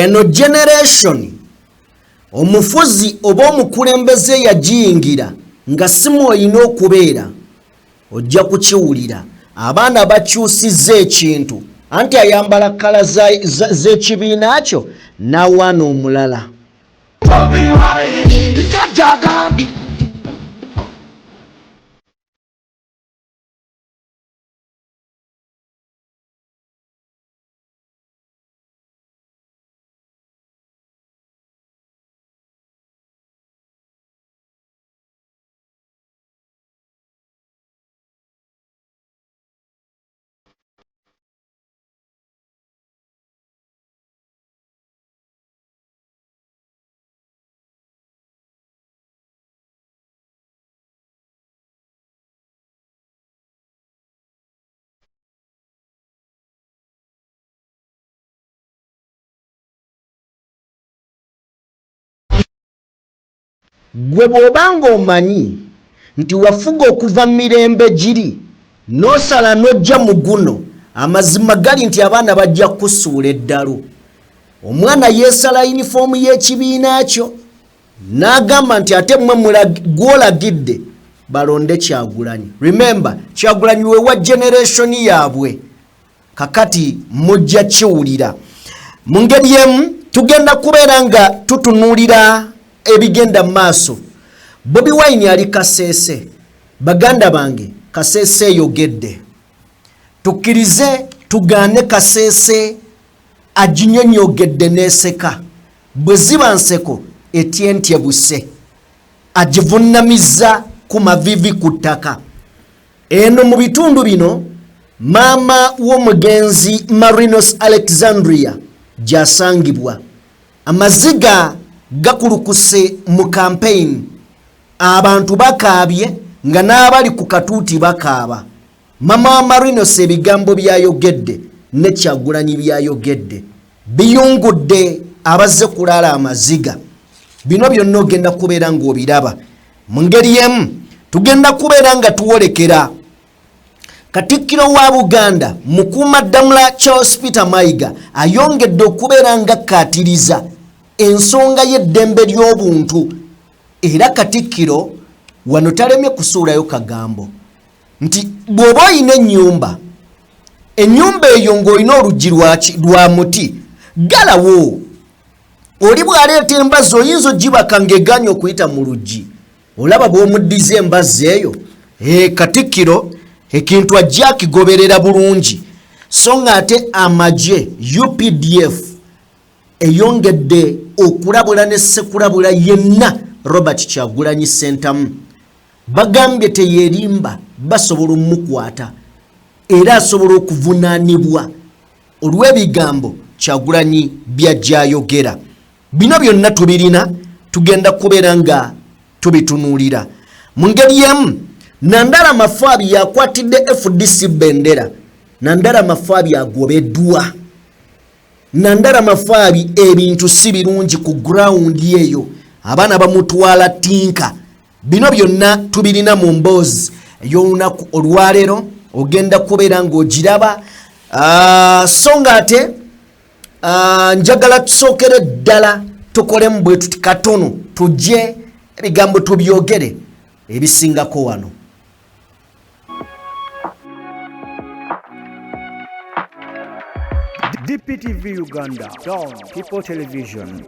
Eno generation omufuzi oba omukulembeze yagiyingira nga si mw'olina okubeera, ojja kukiwulira. Abaana bakyusizza ekintu, anti ayambala kkala z'ekibiina kyo n'awaana omulala. Ggwe bw'oba ng'omanyi nti wafuga okuva mu mirembe giri n'osala n'ojja mu guno, amazima gali nti abaana bajja kukusuula eddalu. Omwana yeesala yunifoomu y'ekibiina kyo n'agamba nti ate mmwe gw'olagidde balonde Kyagulanyi. Remember, Kyagulanyi we wa generation yaabwe. Kakati mujja kiwulira. Mu ngeri emu tugenda kubeera nga tutunuulira ebigenda mu maaso. Bobi Wine ali Kasese. Baganda bange, Kasese eyogedde. Tukkirize tugaane Kasese aginyonyogedde n'eseka. Bwe ziba nseko etyentyebuse. Agivunnamizza ku mavivi ku ttaka. Eno mu bitundu bino maama w'omugenzi Marinos Alexandria gy'asangibwa. Amaziga gakulukuse mu kampeyini, abantu bakaabye nga n'abali ku katuuti bakaaba. Maama wa Marinos ebigambo by'ayogedde ne Kyagulanyi by'ayogedde biyungudde abazze kulaala amaziga. Bino byonna ogenda kubeera ng'obiraba. Mu ngeri emu tugenda kubeera nga tuwolekera Katikkiro wa Buganda Mukuumaddamula Charles Peter Mayiga ayongedde okubeera nga akkaatiriza ensonga y'eddembe ly'obuntu, era Katikkiro wano talemye kusuulayo kagambo nti bw'oba olina ennyumba, ennyumba eyo ng'olina oluggi lwa muti, ggalawo. Oli bw'aleeta embazzi oyinza ogibaka ng'egaanye okuyita mu luggi, olaba bw'omuddiza embazzi eyo. Katikkiro ekintu ajja akigoberera bulungi. So ng'ate amagye UPDF eyongedde okulabula ne ssekulabula yenna Robert Kyagulanyi Ssentamu, bagambye teyeerimba, basobola omukwata era asobola okuvunaanibwa olw'ebigambo Kyagulanyi by'ajja ayogera. Bino byonna tubirina, tugenda kubeera nga tubitunuulira. Mu ngeri emu Nandala Mafaabi yakwatidde FDC bendera. Nandala Mafaabi agobeddwa. Nandala Mafaabi ebintu si birungi ku ground eyo, abaana bamutwala tinka. Bino byonna tubirina mu mboozi ey'olunaku olwaleero, ogenda kubeera ng'ogiraba. So ng'ate njagala tusookere ddala tukolemu bwe tuti katono, tujje ebigambo tubyogere ebisingako wano. DPTV Uganda, Dawn People Television.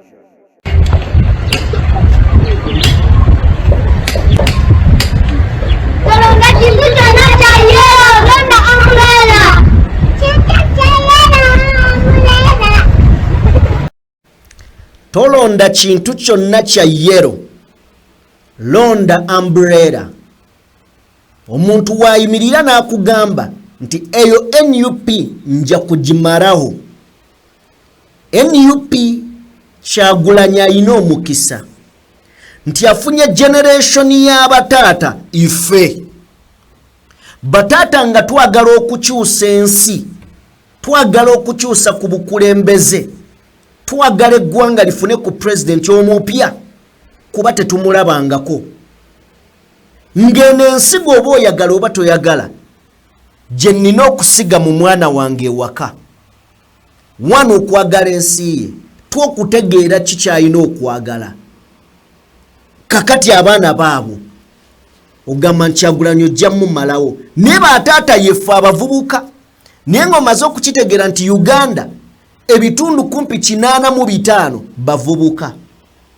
Tolonda kintu kyonna kya yero, londa umbrella. Omuntu waayimirira n'akugamba nti eyo NUP nja kugimalaho. NUP Kyagulanyi alina omukisa nti afunye generation y'abataata ife bataata nga twagala okukyusa ensi, twagala okukyusa ku bukulembeze, twagala eggwanga lifune ku pulezidenti omupya kuba tetumulabangako. Ng'eno ensigo oba oyagala oba toyagala gye nnina okusiga mu mwana wange ewaka. One, okwagala ensi ye. ate okutegeera kikyalina okwagala. Kakati abaana baabo ogamba nti Kyagulanyi ojja mumalawo, naye bataata yeffe abavubuka. Naye ng'omaze okukitegeera nti Uganda ebitundu kumpi 85 bavubuka.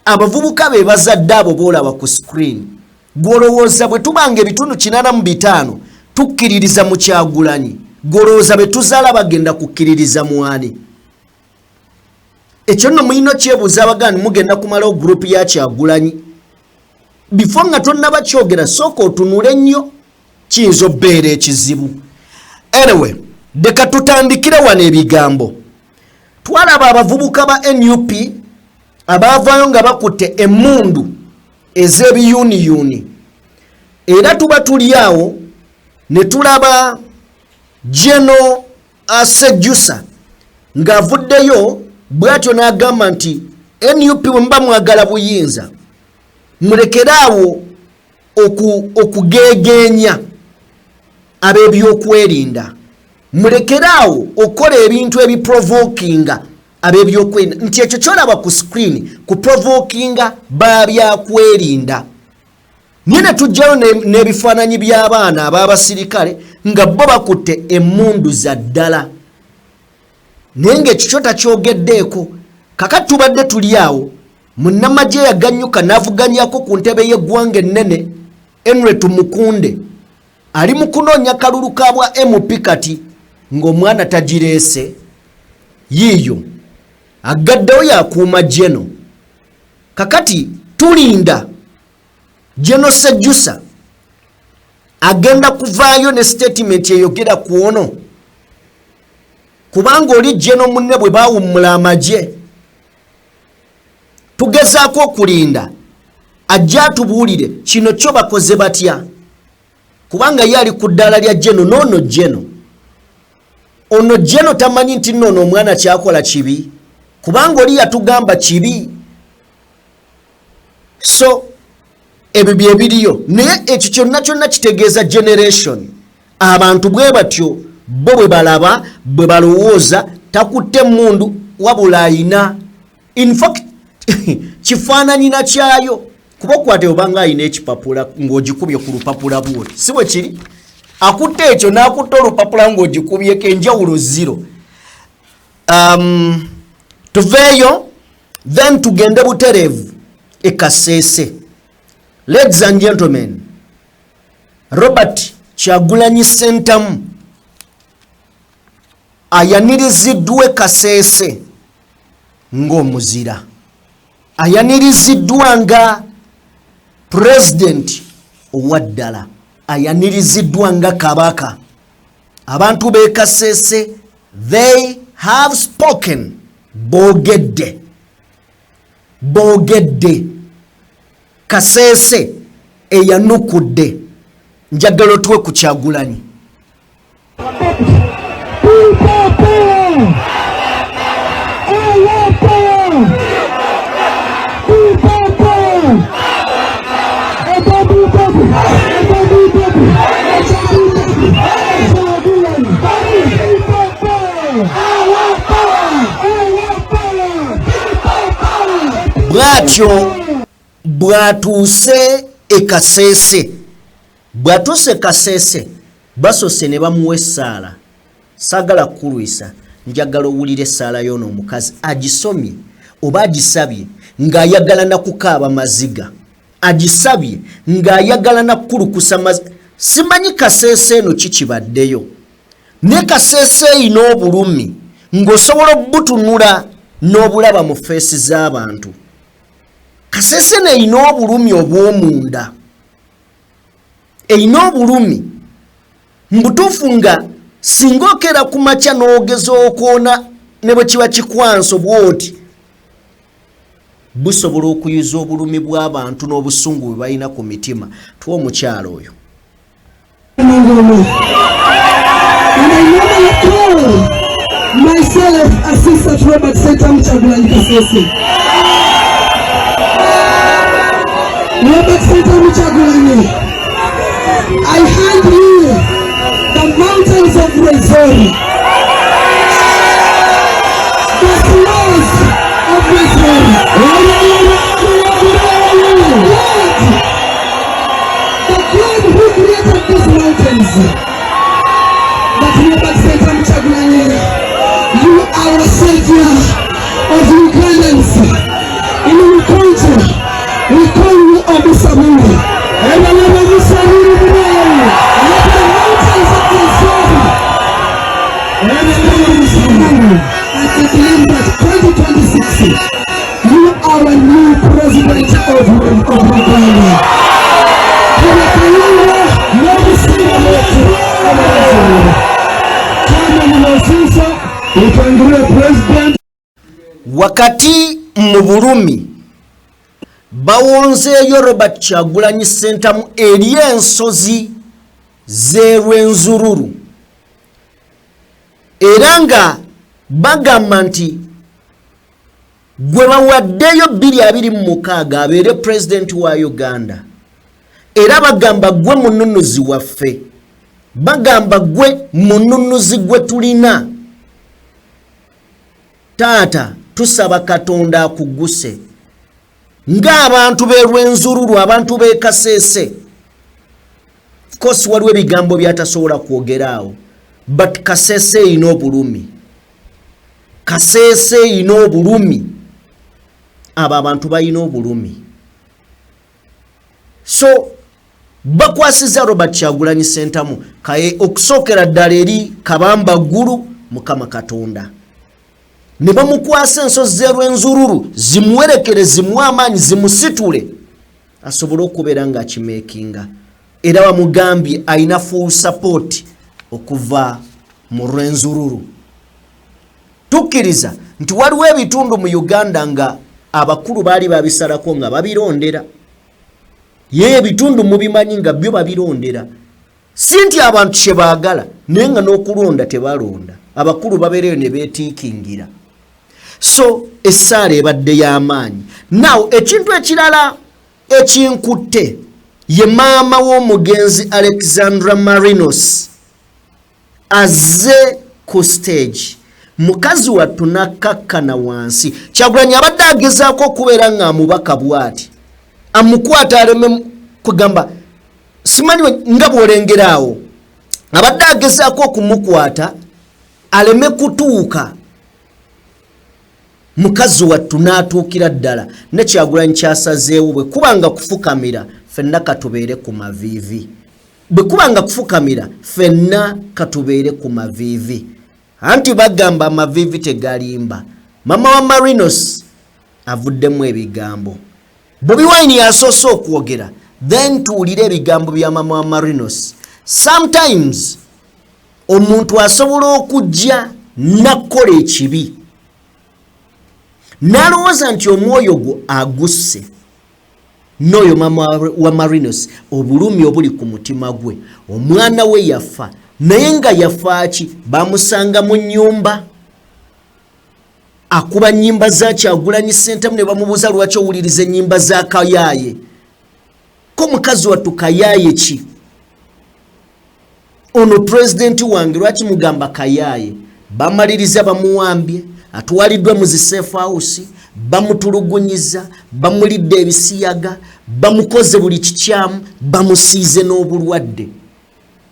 Abavubuka be bazadde abo boolaba ku screen. Gw'olowooza bwe tubanga ebitundu 85 tukkiririza mu Kyagulanyi, gw'olowooza be tuzaala bagenda kukkiririza mwani? Ekyo nno mulina okyebuuza abaganda, mugenda kumalawo gurupu ya Kyagulanyi. Bifo nga tonnaba kyogera, sooka otunule nnyo, kiyinza obbeera ekizibu. Anyway, leka tutandikire wano ebigambo. Twalaba abavubuka ba NUP abaavaayo nga bakutte emmundu ez'ebiyuniyuni, era tuba tuli awo ne tulaba Geno Sejusa ng'avuddeyo bw'atyo n'agamba nti NUP bwe muba mwagala buyinza mulekere awo okugeegeenya ab'ebyokwerinda, mulekere awo okukola ebintu ebiprovokinga ab'ebyokwerinda, nti ekyo kyolaba ku screen kuprovokinga babyakwerinda. Naye ne tujjayo n'ebifaananyi by'abaana ab'abasirikale nga bo bakutte emmundu za ddala, naye ng'ekyo kyo takyogeddeeko. Kakati tubadde tuli awo, munnamagye yaganyuka n'avuganyako ku ntebe y'eggwanga ennene, Henry Tumukunde ali mu kunoonya kalulu ka bwa MP kati ng'omwana tagireese, yiiyo agaddewo yakuuma Geno. Kakati tulinda Geno Sejusa agenda kuvaayo ne statement eyogera ku ono, kubanga oli Geno munne bwe baawummula amagye. Tugezaako okulinda ajja atubuulire kino kyo bakoze batya, kubanga ye ali ku ddaala lya Geno. Noono Geno ono Geno tamanyi nti nno ono omwana kyakola kibi, kubanga oli yatugamba kibi. So ebyo byebiriyo, naye ekyo kyonna kyonna kitegeeza generation. Abantu bwe batyo bo bwe balaba, bwe balowooza. Takutte emmundu, wabula ayina in fact kifaananyi na kyayo, kuba okwate obanga ayina ekipapula ng'ogikubye ku lupapula bwoti, si bwe kiri? Akutte ekyo n'akutta olupapula ng'ogikubyeko, enjawulo zero. Tuveeyo then tugende butereevu e Kasese. Ladies and gentlemen, Robert Kyagulanyi Ssentamu ayaniriziddwa e Kasese ng'omuzira, ayaniriziddwa nga pulezidenti owa ddala, ayaniriziddwa nga kabaka. Abantu b'e Kasese, they have spoken, boogedde, boogedde. Kasese eyanukudde. Njagala otuwe ku Kyagulanyi. People power! Our power! People power! Ebabu babu! Ebabu babu! Ebabu babu! Kyagulanyi! People power! Our power! Our power! People power! Bw'atyo bw'atuuse e Kasese, bw'atuuse e Kasese basoose ne bamuwa essaala. Saagala kukulwisa, njagala owulire essaala y'ono omukazi agisomye oba agisabye ng'ayagala na kukaaba maziga, agisabye ng'ayagala na kukulukusa maziga. Simanyi Kasese eno kikibaddeyo, ne Kasese eyina obulumi ng'osobola obutunula n'obulaba mu feesi z'abantu. Kasese eno eyina obulumi obw'omunda, eyina obulumi mbutuufu, nga singa okeera ku makya n'ogeza okoona ne bwe kiba kikwanso bw'oti, busobola okuyuza obulumi bw'abantu n'obusungu bwe balina ku mitima. Tuwa omukyalo oyo. And I normally call myself Assistant Robert Ssentamu Kyagulanyi Kasese. Robert Ssentamu Kyagulanyi, I hand you the mountains of Rwenzori, the snows of our new president of Uganda. Tunakayunga n'obusinga Chairman Masisa, utangulie president. Wakati mu bulumi bawonzeeyo Robert Kyagulanyi Ssentamu eri ensozi z'erwenzururu, era nga bagamba nti gwe bawaddeyo 2026 abeere pulezidenti wa Uganda, era bagamba gwe mununuzi waffe, bagamba gwe mununuzi gwe tulina. Taata, tusaba Katonda akuguse ng'abantu b'erwenzururu, abantu b'e Kaseese. Course waliwo ebigambo byatasobola kwogera awo, but Kaseese eyina obulumi, Kaseese eyina obulumi, abo abantu balina obulumi. So bakwasiza Robert Kyagulanyi Sentamu kaye okusookera ddala eri Kabamba Ggulu, Mukama Katonda ne bamukwasa ensozi z'erwenzururu zimuwerekere, zimuwe amaanyi, zimusitule asobole okubeera ng'akimeekinga. Era bamugambye ayina full support okuva mu Rwenzururu. Tukkiriza nti waliwo ebitundu mu Uganda nga abakulu baali babisalako nga babirondera, ye ebitundu mubimanyi nga byo babirondera, si nti abantu kyebaagala, naye nga n'okulonda tebalonda, abakulu babeereyo ne beetiikingira. So essaala ebadde y'amaanyi. Now ekintu ekirala ekinkutte ye maama w'omugenzi Alexandra Marinos azze ku stage, mukazi wattu nakkakkana wansi. Kyagulanyi abadde agezaako okubeera ng'amubaka bw'ati amukwata aleme kugamba simanyi nga bw'olengera awo, abadde agezaako okumukwata aleme kutuuka, mukazi wattu n'atuukira ddala. Ne Kyagulanyi kyasazeewo, bwe kuba nga kufukamira, ffenna katubeere ku maviivi, bwe kuba nga kufukamira, ffenna katubeere ku maviivi, anti bagamba amaviivi tegalimba. Mama wa Marinos avuddemu ebigambo. Bobi Wine yasoose okwogera, then tuwulire ebigambo bya mama wa Marinos. Sometimes omuntu asobola okujja nakkola ekibi n'alowooza nti omwoyo gwo agusse n'oyo mama wa Marinos, obulumi obuli ku mutima gwe, omwana we yafa, naye nga yafaaki? Bamusanga mu nnyumba akuba nnyimba za Kyagulanyi Sentamu, ne bamubuuza, "Lwaki owuliriza ennyimba za Kayaaye?" Ko mukazi wattu, "Kayaaye ki? Ono pulezidenti wange, lwaki mugamba Kayaaye?" Bamaliriza bamuwambye, atwaliddwa mu zi safe house, bamutulugunyiza, bamulidde ebisiyaga, bamukoze buli kikyamu, bamusiize n'obulwadde.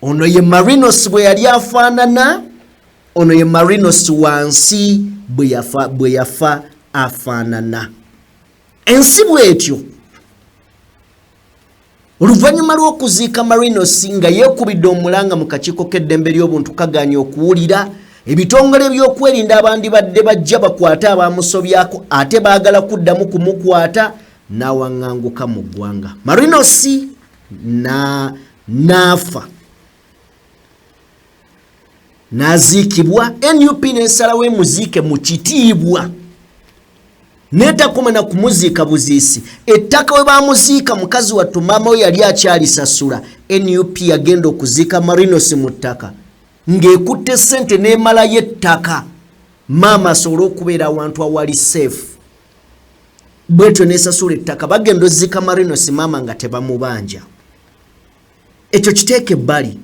Ono ye Marinos bwe yali afaanana, ono ye Marinos wansi bwe yafa afaanana. Ensi bwetyo. Oluvannyuma lw'okuziika Marinos nga yeekubidde omulanga mu kakiiko k'eddembe ly'obuntu kaganya okuwulira ebitongole by'okwerinda abandibadde bajja bakwate abamusobyako, ate baagala kuddamu kumukwata n'awaŋŋanguka mu ggwanga. Marinos n'afa n'aziikibwa, NUP n'esalawo emuziike mu kitiibwa, netakoma na kumuziika buziisi. Ettaka we bamuziika, mukazi wattu maama we yali akyalisasula. NUP yagenda okuziika Marinos mu ttaka ng'ekutte ssente n'emalayo ettaka, maama asobole okubeera awantu awali safe. Bwetyo nesasula ettaka, bagenda oziika Marinos, maama nga tebamubanja. Ekyo kiteeka ebbali.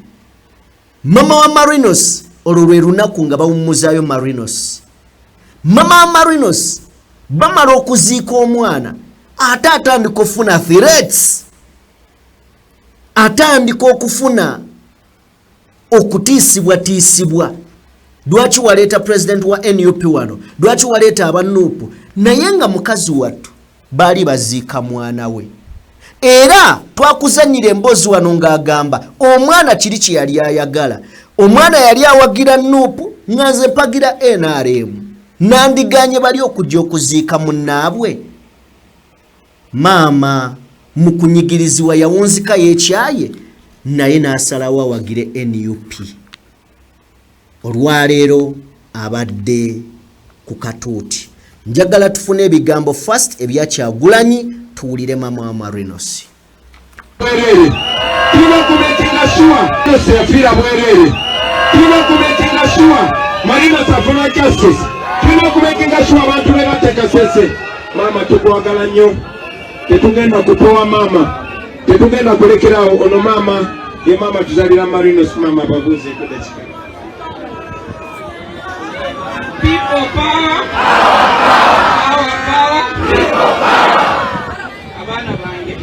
Mama wa Marinos, olwo lwe lunaku nga bawummuzaayo Marinos. Mama wa Marinos bamala okuziika omwana, ate atandika okufuna threats, atandika okufuna okutiisibwatiisibwa. "Lwaki waleeta pulezidenti wa NUP wano? Lwaki waleeta aba NUP?" Naye nga mukazi wattu baali baziika mwana we. Era twakuzanyira emboozi wano ng'agamba omwana kiri kye yali ayagala. Omwana yali awagira NUP, nga nze mpagira NRM, nandiganye bali okujja okuziika munnaabwe. Maama mu kunyigirizibwa yawunzika yeekyaye naye n'asalawo awagire nup. Olwaleero abadde ku katuuti. Njagala tufune ebigambo first ebya Kyagulanyi tuwulire maama wa Marinos. Bwerere tulina okumakinga sure Marinos yafiira bwerere. Tulina okumakinga sure Marinos afuna justice. Tulina okumakinga sure abantu be batekasese. Maama tukwagala nnyo, tetugenda kupowa maama, tetugenda kulekerawo. Ono maama ye maama tuzalira Marinos. Maama babuuzeeko dakika. People power. Our power. Abaana bange,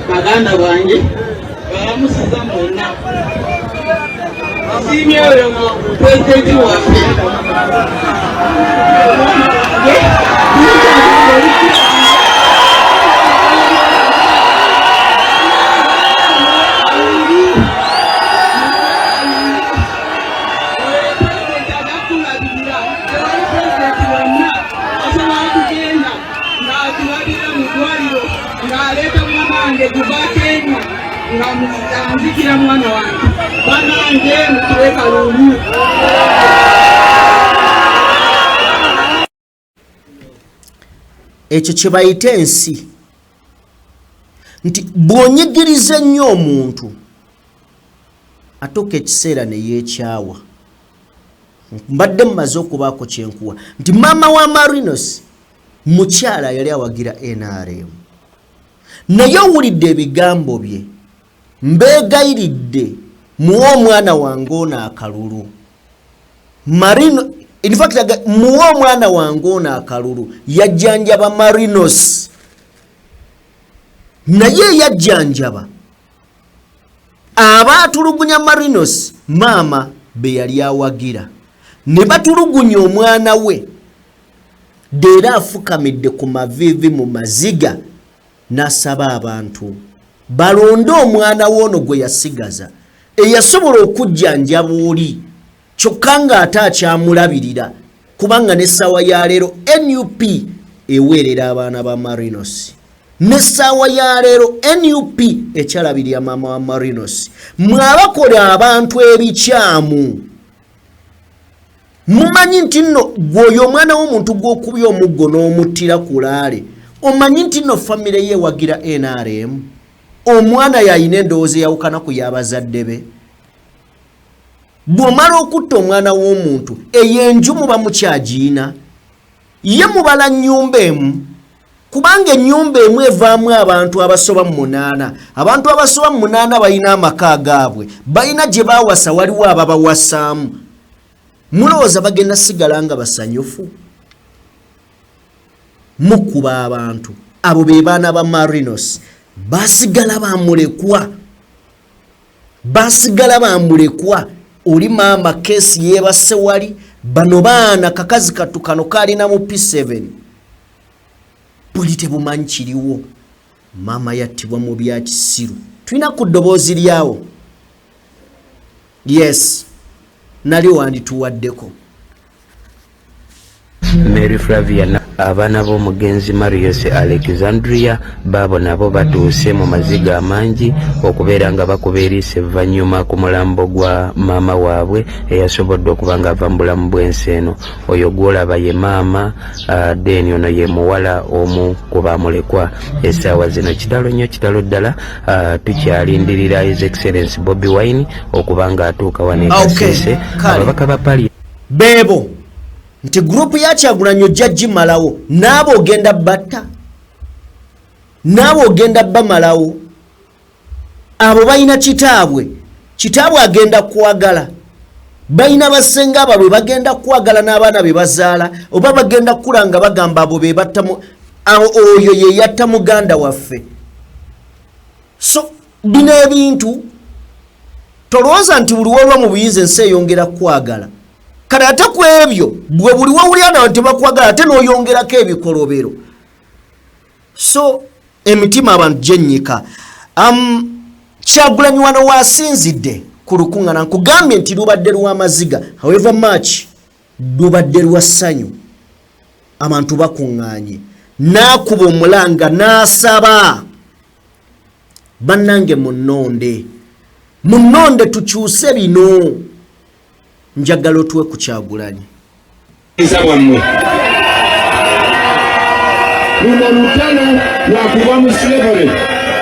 baganda bange, balamusiza mwonna. Nsiimye oyo pulezidenti waffe. Omwana wange, Pulezidenti agatulabirira, tewali pulezidenti wonna asobola kugenda ng'atulabirira mu ddwaliro ng'aleeta mwana wange kuva Kenya nga anzikira mwana wange. Banange mutuwe kalulu. Ekyo kye bayita ensi nti bw'onyigiriza ennyo omuntu atuuka ekiseera ne yeekyawa. Mbadde mumaze okubaako kyenkuwa nti maama wa Marinos mukyala yali awagira NRM, naye owulidde ebigambo bye, mbeegayiridde muwe omwana wange ono akalulu. Marino, in fact, muwe omwana wange ono akalulu. Yajjanjaba Marinos, naye eyajjanjaba abaatulugunya Marinos maama be yali awagira ne batulugunya omwana we. Era afukamidde ku maviivi mu maziga n'asaba abantu balonde omwana we ono gwe yasigaza eyasobola okujjanjaba oli, kyokka ng'ate akyamulabirira, kubanga n'essaawa ya leero NUP eweerera abaana ba Marinos, n'essaawa ya leero NUP ekyalabirira maama wa Marinos. Mwe abakola abantu ebikyamu mumanyi nti nno gweoyo omwana w'omuntu gw'okubya omuggo n'omuttira ku laale, omanyi nti nno famire ye ewagira NRM, omwana yalina endowooza eyawukana ku y'abazadde be. Bw'omala okutta omwana w'omuntu, eyo enju muba mukyagiina? Ye mubala nnyumba emu, kubanga ennyumba emu evaamu abantu abasoba mu 8. Abantu abasoba mu 8 balina amaka agaabwe, balina gye bawasa, waliwo ababawasaamu. Mulowooza bagenda sigala nga basanyufu? Mukuba abantu abo be baana ba Marinos basigala bamulekwa, basigala bamulekwa. Oli maama keesi yeebase wali, bano baana kakazi kattu kano kalina mu P7, buli tebumanyi kiriwo. Maama yattibwa mu bya kisiru. Tulina ku ddoboozi lyawo? Yes, nali wandituwaddeko. Mary Flavia, abaana b'omugenzi Marius Alexandria baabo nabo batuuse mu maziga amangi okubeera nga bakuba eriiso evvannyuma ku mulambo gwa maama waabwe eyasobodde okuba nga ava mu bulamu bw'ensi eno. Oyo gw'olaba ye maama then ono ye muwala omu ku bamulekwa essaawa zino. Kitalo nnyo, kitalo ddala. Tukyalindirira His Excellence Bobi Wine okuba nga atuuka wano e Kasese. Ababaka ba pali Beebo nti group ya Kyagulanyi ojja gimalawo, naabo ogenda batta, naabo ogenda bamalawo. Abo balina kitaabwe, kitaabwe agenda kwagala, balina basenga baabwe bagenda kwagala, n'abaana be bazaala oba bagenda kukula nga bagamba abo be batta, oyo ye yatta muganda waffe. So bino ebintu tolowooza nti buli wolwa mu buyinza ensi eyongera kwagala. Kale ate ku ebyo bwe buli wawulira nawe tebakwagala, ate n'oyongerako ebikolobero, so emitima abantu gyennyika. Kyagulanyi wano waasinzidde ku lukuŋŋana, nkugambye nti lubadde lw'amaziga, however much lubadde lwa ssanyu, abantu bakuŋŋaanye. N'akuba omulanga n'asaba, bannange munnonde, munnonde tukyuse bino. Njagala otuwe ku Kyagulanyi. Bwammwe luno lutalo lwakuva mu slavery.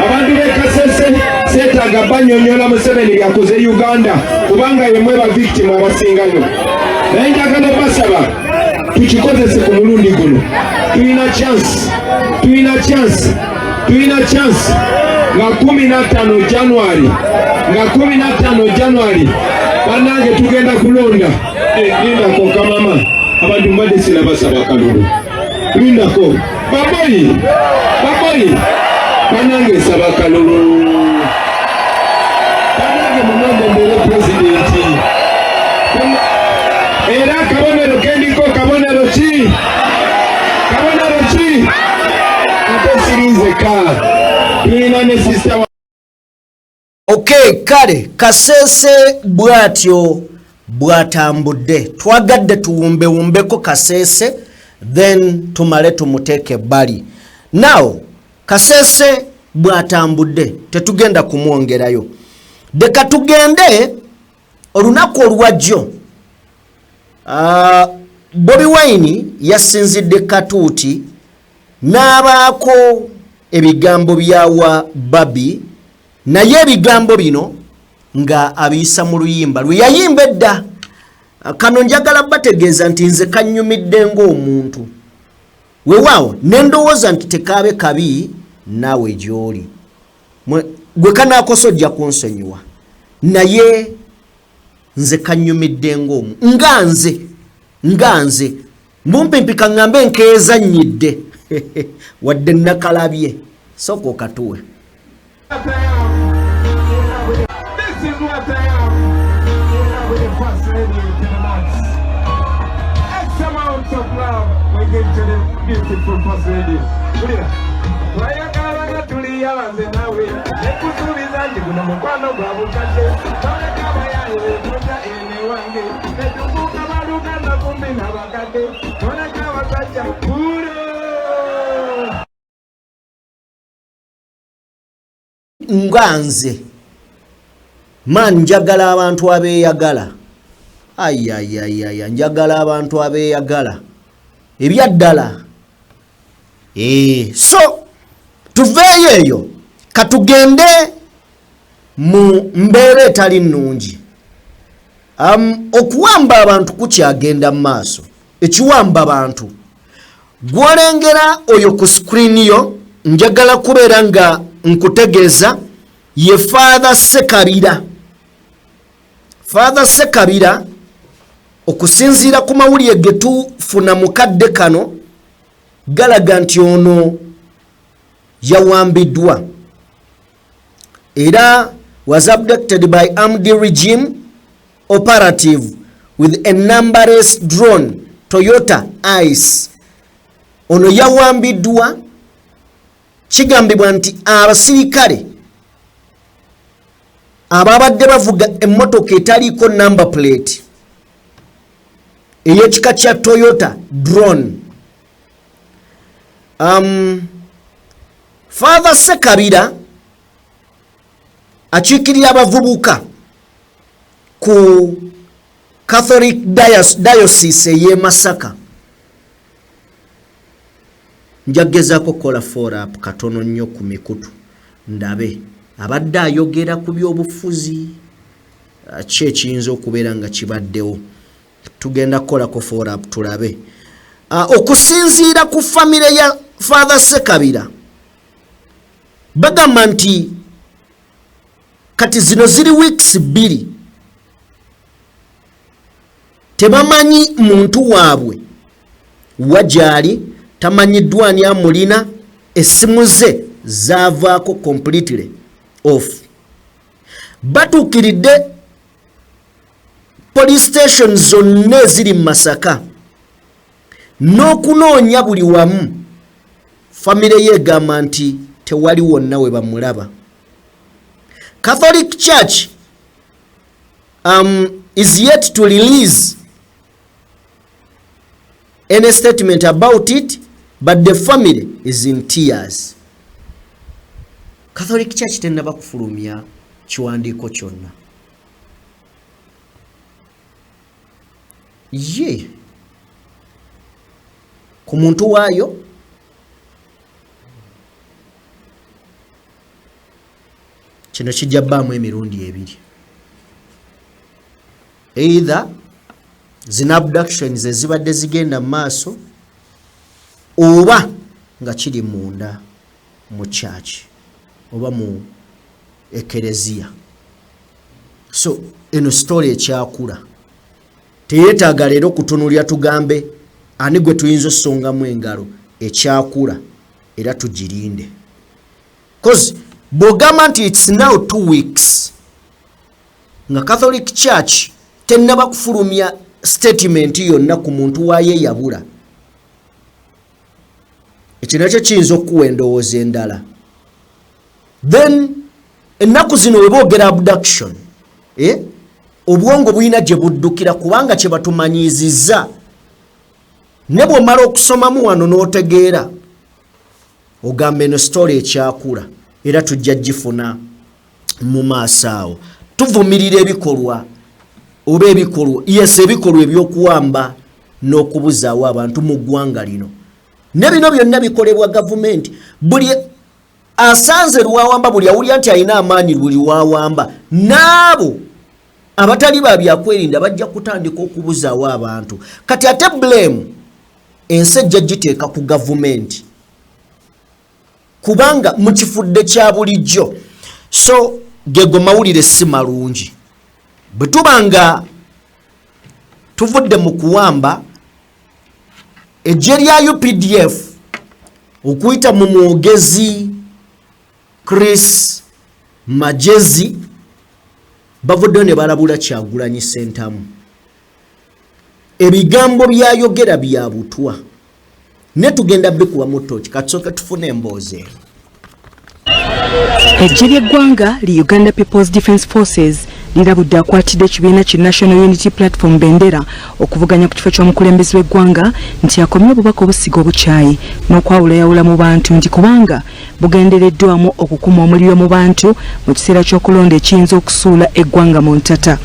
Abantu b'e Kasese, seetaaga banyonyola Museveni byakoze Uganda, kubanga yemwe ba victim abasingayo. Naye njagala basaba tukikozese ku mulundi guno. Tulina chance, tulina chance, tulina chance nga 15 January, nga 15 January, bannange, tugenda kulonda. Lindako kamama, abantu mbadde sinabasaba kalulu. Lindako baboyi, baboyi, bannange, nsaba kalulu. Bannange, munonde mbeere pulezidenti. Era akabonero kendiko kabonero ki? Kabonero ki? Ate sirinzeka, tulina ne sister. Okay, kale Kasese bw'atyo bw'atambudde. Twagadde tuwumbewumbeko Kasese, then tumale tumuteeke ebbali. Now Kasese bw'atambudde, tetugenda kumwongerayo. Leka tugende olunaku olwajjo. Bobi Wine yasinzidde Katuuti n'abaako ebigambo byawa Babi, naye ebigambo bino nga abiyisa mu luyimba lwe yayimba edda. Kano njagala bategeeza nti nze kannyumidde ng'omuntu, weewaawo ne ndowooza nti tekaabe kabi naawe gy'oli. Gwe kanaakosa ojja kunsonyiwa, naye nze kannyumidde ng'omu, nga nze mbumpimpi kaŋŋambe nkeezannyidde wadde nakalabye. Sooka okatuwe. This is what I am. With the first lady to the max. X amount of love we give to the beautiful first lady. Kulira. Twayagala nga tuli abanze nawe, nekusuubiza nti guno mukwano gwa bukadde. Twaleka abayaye beetunda ene wange, netufuuka baluganda kumbi n'abakadde. Twaleka abasajja kulo. Nga nze man, njagala abantu abeeyagala. Ayayayaya, njagala abantu abeeyagala ebyaddala. So tuveeyo eyo, katugende mu mbeera etali nnungi. Okuwamba abantu kukyagenda mu maaso. Ekiwamba abantu gwolengera oyo ku screen yo, njagala kubeera nga nkutegeeza ye Father Sekabira. Father Sekabira, okusinziira ku mawulire ge tufuna mu kadde kano, galaga nti ono yawambiddwa era was abducted by armed regime operative with a numberless drone Toyota Hiace. Ono yawambiddwa, kigambibwa nti abasirikale ababadde bavuga emmotoka etaliiko number plate ey'ekika kya Toyota drone. Father Sekabira akiikirira abavubuka ku Catholic Diocese ey'e Masaka. Njagezaako kukola follow-up katono nnyo ku mikutu, ndabe abadde ayogera ku byobufuzi ki ekiyinza okubeera nga kibaddewo. Tugenda kukolako follow-up tulabe. Okusinziira ku famire ya Father Sekabira, bagamba nti kati zino ziri weeks 2 tebamanyi muntu waabwe wa gyali, tamanyiddwa ani amulina, essimu ze zaavaako completely off. Batuukiridde police station zonna eziri mu Masaka n'okunoonya buli wamu. Famire ye egamba nti tewali wonna we bamulaba. Catholic Church is yet to release any statement about it. But the family is in tears. Catholic Church tennaba kufulumya kiwandiiko kyonna. Ye ku muntu waayo kino kijja bbaamu emirundi ebiri, either zino abductions ezibadde zigenda mu maaso oba nga kiri munda mu church oba mu ekereziya. So eno story ekyakula, teyeetaaga leero kutunulira tugambe ani gwe tuyinza osongamu engalo. Ekyakula era tugirinde, cause bw'ogamba nti it's now 2 weeks nga Catholic Church tennaba kufulumya statement yonna ku muntu waayo eyabula, ekyo nakyo kiyinza okukuwa endowooza endala. Then ennaku zino we boogera abduction, eh? Obwongo bulina gye buddukira, kubanga kye batumanyiizizza, ne bw'omala okusomamu wano n'otegeera, ogamba eno story ekyakula era tujja gifuna mu maaso awo. Tuvumirira ebikolwa oba ebikolwa, yes, ebikolwa ebyokuwamba n'okubuzaawo abantu mu ggwanga lino, ne bino byonna bikolebwa gavumenti. Buli asanze lwawamba, buli awulira nti alina amaanyi, buli wawamba, n'abo abatali ba byakwerinda bajja kutandika okubuzaawo abantu. Kati ate blame ensi ejja giteeka ku gavumenti, kubanga mukifudde kya bulijjo. So gego mawulire si malungi. Bwe tuba nga tuvudde mu kuwamba, eggye lya UPDF okuyita mu mwogezi Chris Magezi bavuddeyo ne balabula Kyagulanyi Sentamu. Ebigambo byayogera bya butwa, ne tugenda bikuba tooki. Katusooke tufune emboozi eno. Eggye ly'eggwanga li Uganda People's Defence Forces lirabudde akwatidde ekibiina ki National Unity Platform bendera okuvuganya ku kifo ky'omukulembeze w'eggwanga nti akomye obubaka obusiga obukyayi n'okwawulayawula mu bantu, nti kubanga bugendereddwamu okukuma omuliro mu bantu mu kiseera ky'okulonda ekiyinza okusuula eggwanga mu ntata.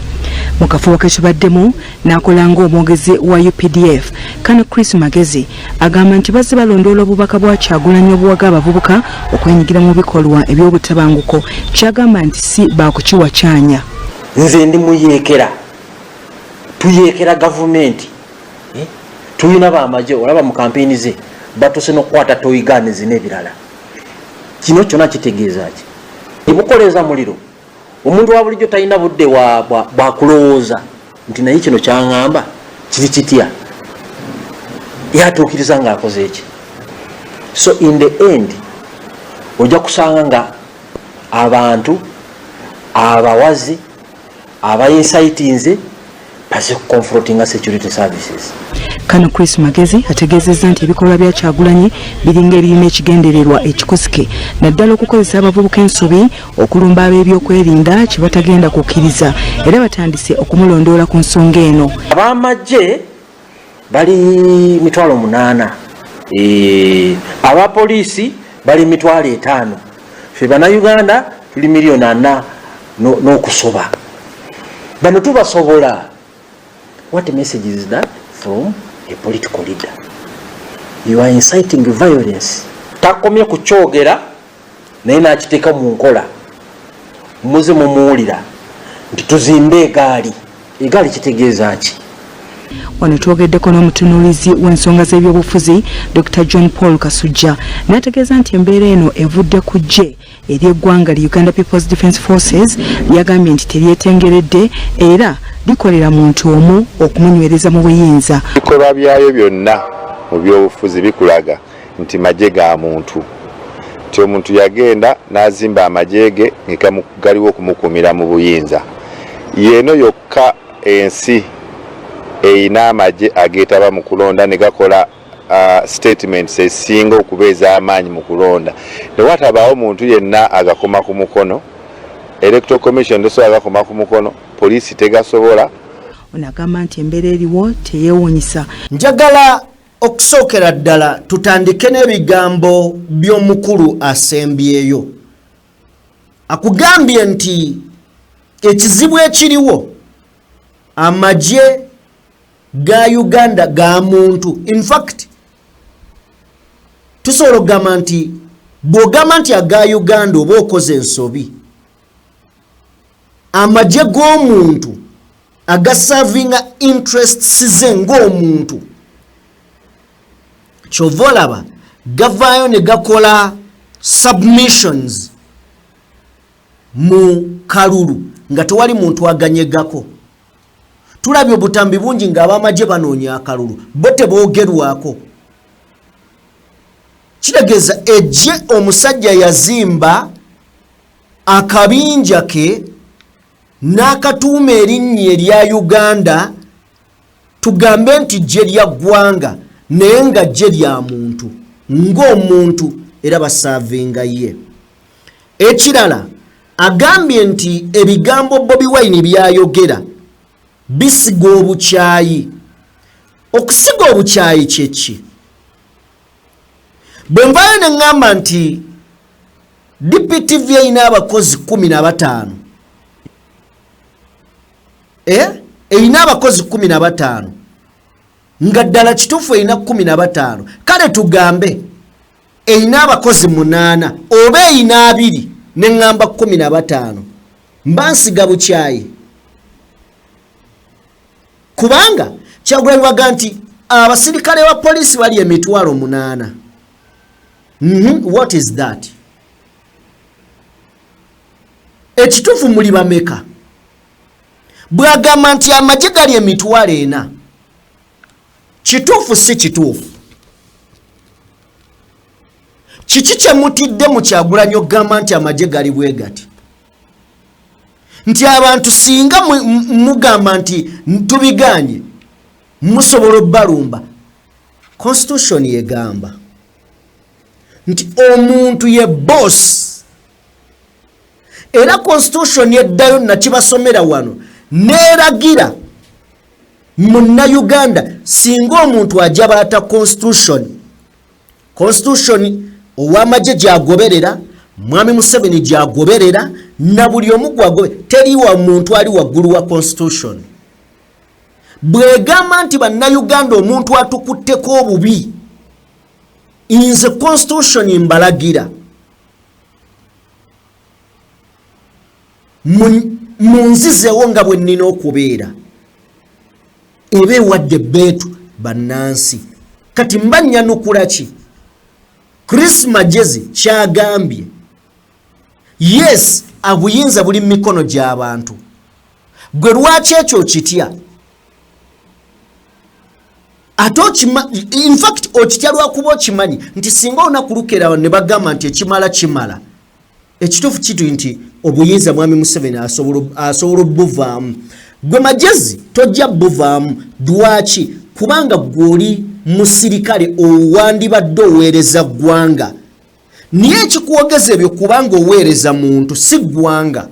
Mu kafubo ke tubaddemu n'akola ng'omwogezi wa UPDF, Kano Chris Magezi agamba nti bazze balondoola obubaka bwa Kyagulanyi obuwaga abavubuka okwenyigira mu bikolwa eby'obutabanguko, kyagamba nti si baakukiwa kyanya. Nze ndi muyeekera, tuyeekera gavumenti, eh? Tulina bamagye, olaba mu kampeyini ze batuse n'okukwata toy guns n'ebirala. Kino kyonna kitegeeza ki? Ebukoleeza muliro. Omuntu wa bulijjo talina budde bwakulowooza nti naye kino kyaŋŋamba kiri kitya, yatuukiriza ng'akoze eki. So in the end ojja kusanga nga abantu abawazi abainsitinze baze kuconfrontinga security services. Kano Chris Magezi ategeezezza nti ebikolwa bya Kyagulanyi biringa ebirina ekigendererwa ekikusike, naddala okukozesa abavubuka ensobi okulumba ab'ebyokwerinda, kye batagenda kukkiriza, era batandise okumulondoola ku nsonga eno. Abamagye bali 800,000, abapoliisi bali 50,000, ffe Bannayuganda tuli 4 million n'okusoba. Bano tubasobola. What message is that from a political leader? You are inciting violence. Takomye kukyogera naye nakiteeka mu nkola. Muze mumuwulira nti tuzimbe egaali. Egaali kitegeeza ki? Wano twogeddeko n'omutunuulizi w'ensonga z'ebyobufuzi Dr John Paul Kasujja, n'ategeeza nti embeera eno evudde ku ggye ery'eggwanga li Uganda People's Defence Forces lyagambye nti teryetengeredde era likolera muntu omu okumunywereza mu buyinza. Ebikolwa byayo byonna mu byobufuzi bikulaga nti magye ga muntu, nti omuntu yagenda n'azimba amagye ge nga galiwo okumukuumira mu buyinza. Yeeno yokka ensi erina amagye ageetaba mu kulonda ne gakola statements esinga okuba ez'amaanyi mu kulonda, ne watabaawo muntu yenna agakoma ku mukono. Electoral Commission tesobola gakoma ku mukono, poliisi tegasobola. Ono agamba nti embeera eriwo teyeewuunyisa. Njagala Okusookera ddala tutandike n'ebigambo by'omukulu asembyeyo. Akugambye nti ekizibu ekiriwo amagye ga Uganda ga muntu. In fact tusobola okugamba nti bw'ogamba nti aga Uganda oba okoze ensobi. Amagye g'omuntu agasavinga interests ze ng'omuntu, kyova olaba gavaayo ne gakola submissions mu kalulu nga tewali muntu aganyegako. Tulabye obutambi bungi ng'abamagye banoonya akalulu, bo teboogerwako. Kitegeeza ejje omusajja yazimba akabinja ke n'akatuuma erinnya erya Uganda, tugambe nti ggye lya ggwanga, naye nga ggye lya muntu ng'omuntu, era basaavinga ye. Ekirala agambye nti ebigambo Bobi Wine byayogera bisiga obukyayi. Okusiga obukyayi kyeki? Bwe nvaayo ne ŋŋamba nti DPTV erina abakozi 15, erina abakozi 15, nga ddala kituufu erina 15, kale tugambe erina abakozi 8 oba erina 2, ne ŋŋamba 15, mba nsiga bukyayi. Kubanga Kyagulanyi waga nti abasirikale ba poliisi bali emitwalo 8. What is that? Ekituufu muli bameka? Bw'agamba nti amagye gali emitwalo 4, kituufu si kituufu? Kiki kye mutidde mu Kyagulanyi okugamba nti amagye gali bwe gati? Nti abantu singa mugamba nti tubiganye musobola obbalumba. Constitution yegamba nti omuntu ye boss, era constitution eddayo nakibasomera wano neeragira munnayuganda singa omuntu ajabaata constitution, constitution ow'amagye gyagoberera, Mwami Museveni gyagoberera, na buli omu gwagoberera, teri wa muntu ali waggulu wa constitution. Bwegamba nti bannayuganda omuntu atukutteko obubi, nze constitution mbalagira munzizeewo nga bwe nnina okubeera, eba ewadde ebbeetu bannansi. Kati mba nnyanukula ki? Chris Magezi kyagambye, yes, obuyinza buli mu mikono gy'abantu. Gwe lwaki ekyo okitya? Ate in fact okitya lwakuba okimanyi nti singa olunaku lukeera ne bagamba nti ekimala kimala. Ekituufu kiri nti obuyinza Mwami Museveni asobola obbuvaamu. Gwe Magezi tojja buvaamu. Lwaki? Kubanga gwe oli musirikale owandibadde oweereza ggwanga, naye ekikwogeza ebyo kubanga oweereza muntu si ggwanga.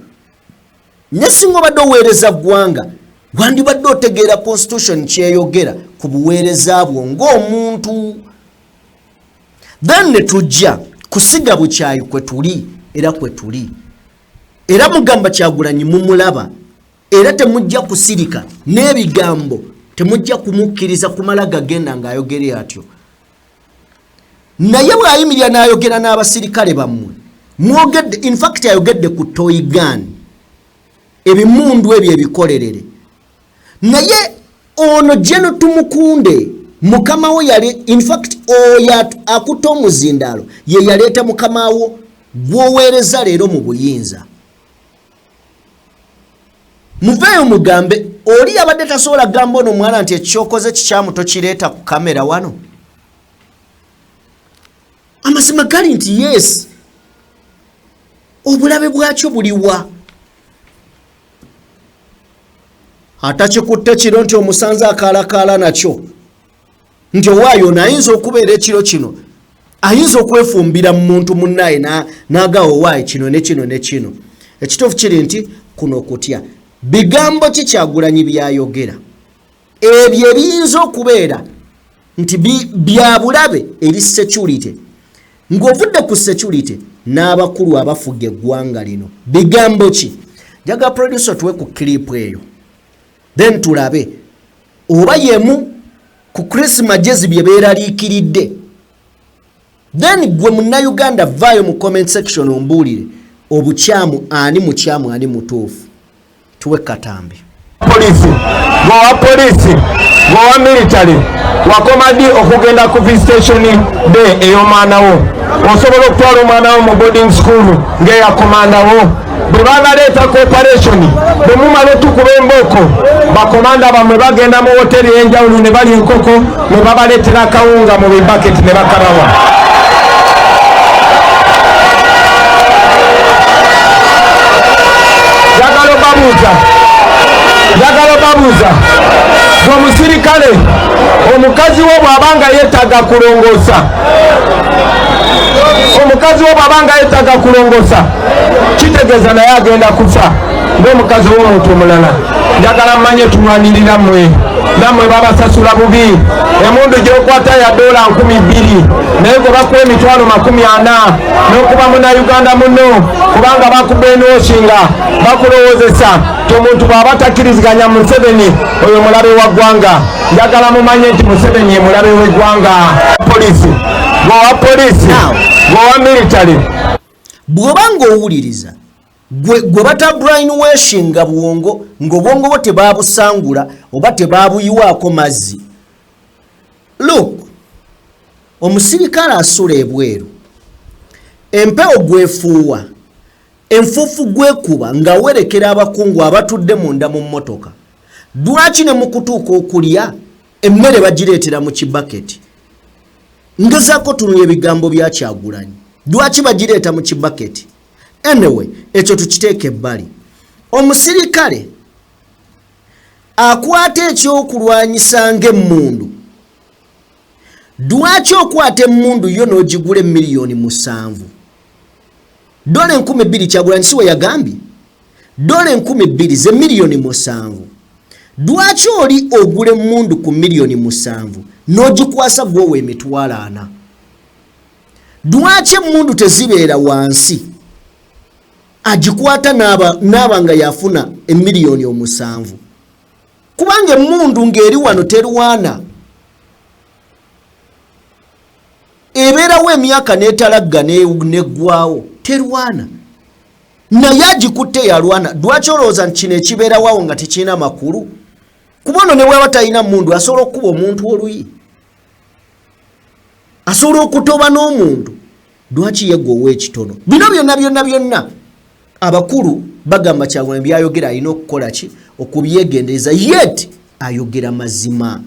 Ne singa obadde oweereza ggwanga, wandibadde otegeera constitution kyeyogera ku buweereza bwo ng'omuntu. Then ne tujja kusiga bukyayi kwe tuli, era kwe tuli, era mugamba Kyagulanyi mumulaba, era temujja kusirika n'ebigambo, temujja kumukkiriza kumala gagenda ng'ayogere atyo. Naye bw'ayimirira n'ayogera n'abasirikale bammwe, mwogedde, in fact ayogedde ku toy gun, ebimundu ebyo ebikolerere. Naye ono General Tumukunde mukama wo yali, in fact oyo akutte omuzindaalo ye yaleeta mukama wo gw'oweereza leero mu buyinza. Muveeyo mugambe oli yabadde tasobola kugamba ono omwana nti ekyokoze kikyamu, tokireeta ku kamera wano. Amazima gali nti yes, obulabe bwakyo buliwa? Atakikutte kiro nti omusanze akaalakaala nakyo nti owaayo ono ayinza okubeera ekiro kino ayinza okwefumbira mu muntu munnaye n'agawa owaayo kino ne kino ne kino. Ekituufu kiri nti kuno kutya. Bigambo ki Kyagulanyi byayogera ebyo ebiyinza okubeera nti bya bulabe eri security, ng'ovudde ku security n'abakulu abafuga eggwanga lino. Bigambo ki? Njagala producer tuwe ku clip eyo, then tulabe oba yemu ku Chris Magyezi bye beeraliikiridde. Then gwe Munnayuganda vaayo mu comment section ombuulire obukyamu, ani mukyamu, ani mutuufu. Tuwe katambi. Polisi, gweowa polisi, gweowa military, wakoma ddi okugenda ku visitation day ey'omwana wo? Osobola okutwala omwana wo mu boarding school ng'eya komanda wo? Bwe babaleeta cooperation, bwe mumala otukuba embooko, bakomanda bammwe bagenda mu woteri ey'enjawulo ne balya enkoko ne babaleetera akawunga mu bibaketi ne bakabawa. Njagala obabuuza, njagala obabuuza, gwe omusirikale, omukazi wo bw'aba nga yeetaaga kulongoosa, omukazi wo bw'aba nga yeetaaga kulongoosa, kitegeeza naye agenda kufa ng'omukazi w'omuntu omulala? Njagala mmanye tulwanirira mmwe, nammwe babasasula bubi. Emundu gy'okwata ya dola 2000, naye gwe bakuwa 400,000 n'okuba Munnayuganda muno, kubanga bakubrainwashinga, bakulowoozesa ti omuntu bw'aba takkiriziganya Museveni, oyo mulabe wa ggwanga. Njagala mumanye nti Museveni ye mulabe w'eggwanga. Polisi, gweowa polisi, gweowa military, Bw'oba ng'owuliriza, gwe bata brainwashinga bwongo, ng'obwongo bwo tebabusangula oba tebabuyiwaako mazzi. Look, omusirikale asula ebweru, empewo gwefuuwa, enfuufu gwekuba ng'awerekera abakungu abatudde munda mu mmotoka. Lwaki ne mu kutuuka okulya emmere bagireetera mu kibaketi? Ngezaako tunula ebigambo bya Kyagulanyi, lwaki bagireeta mu kibaketi? Anyway, ekyo tukiteeka ebbali. Omusirikale akwata ekyokulwanyisa ng'emmundu, lwaki okwata emmundu yo n'ogigula 7,000,000, dola 2000? Kyagulanyi si we yagambye dola 2000 ze 7,000,000. Lwaki oli ogula emmundu ku 7,000,000 n'ogikwasa gwowa 40,000? Lwaki emmundu tezibeera wansi, agikwata n'aba nga yafuna 7,000,000? Kubanga emmundu ng'eri wano terwana, ebeerawo emyaka n'etalagga neggwawo, terwana, naye agikutte yalwana. Lwaki olowooza nti kino ekibeerawo nga tekirina makulu? Kuba ono ne bwaba talina mundu asobola okukuba omuntu oluyi, asobola okutoba n'omuntu. Lwaki ye gwe ow'ekitono? Bino byonna byonna byonna abakulu bagamba Kyagulanyi byayogera alina okukola ki? Okubyegendereza. Yet ayogera mazima,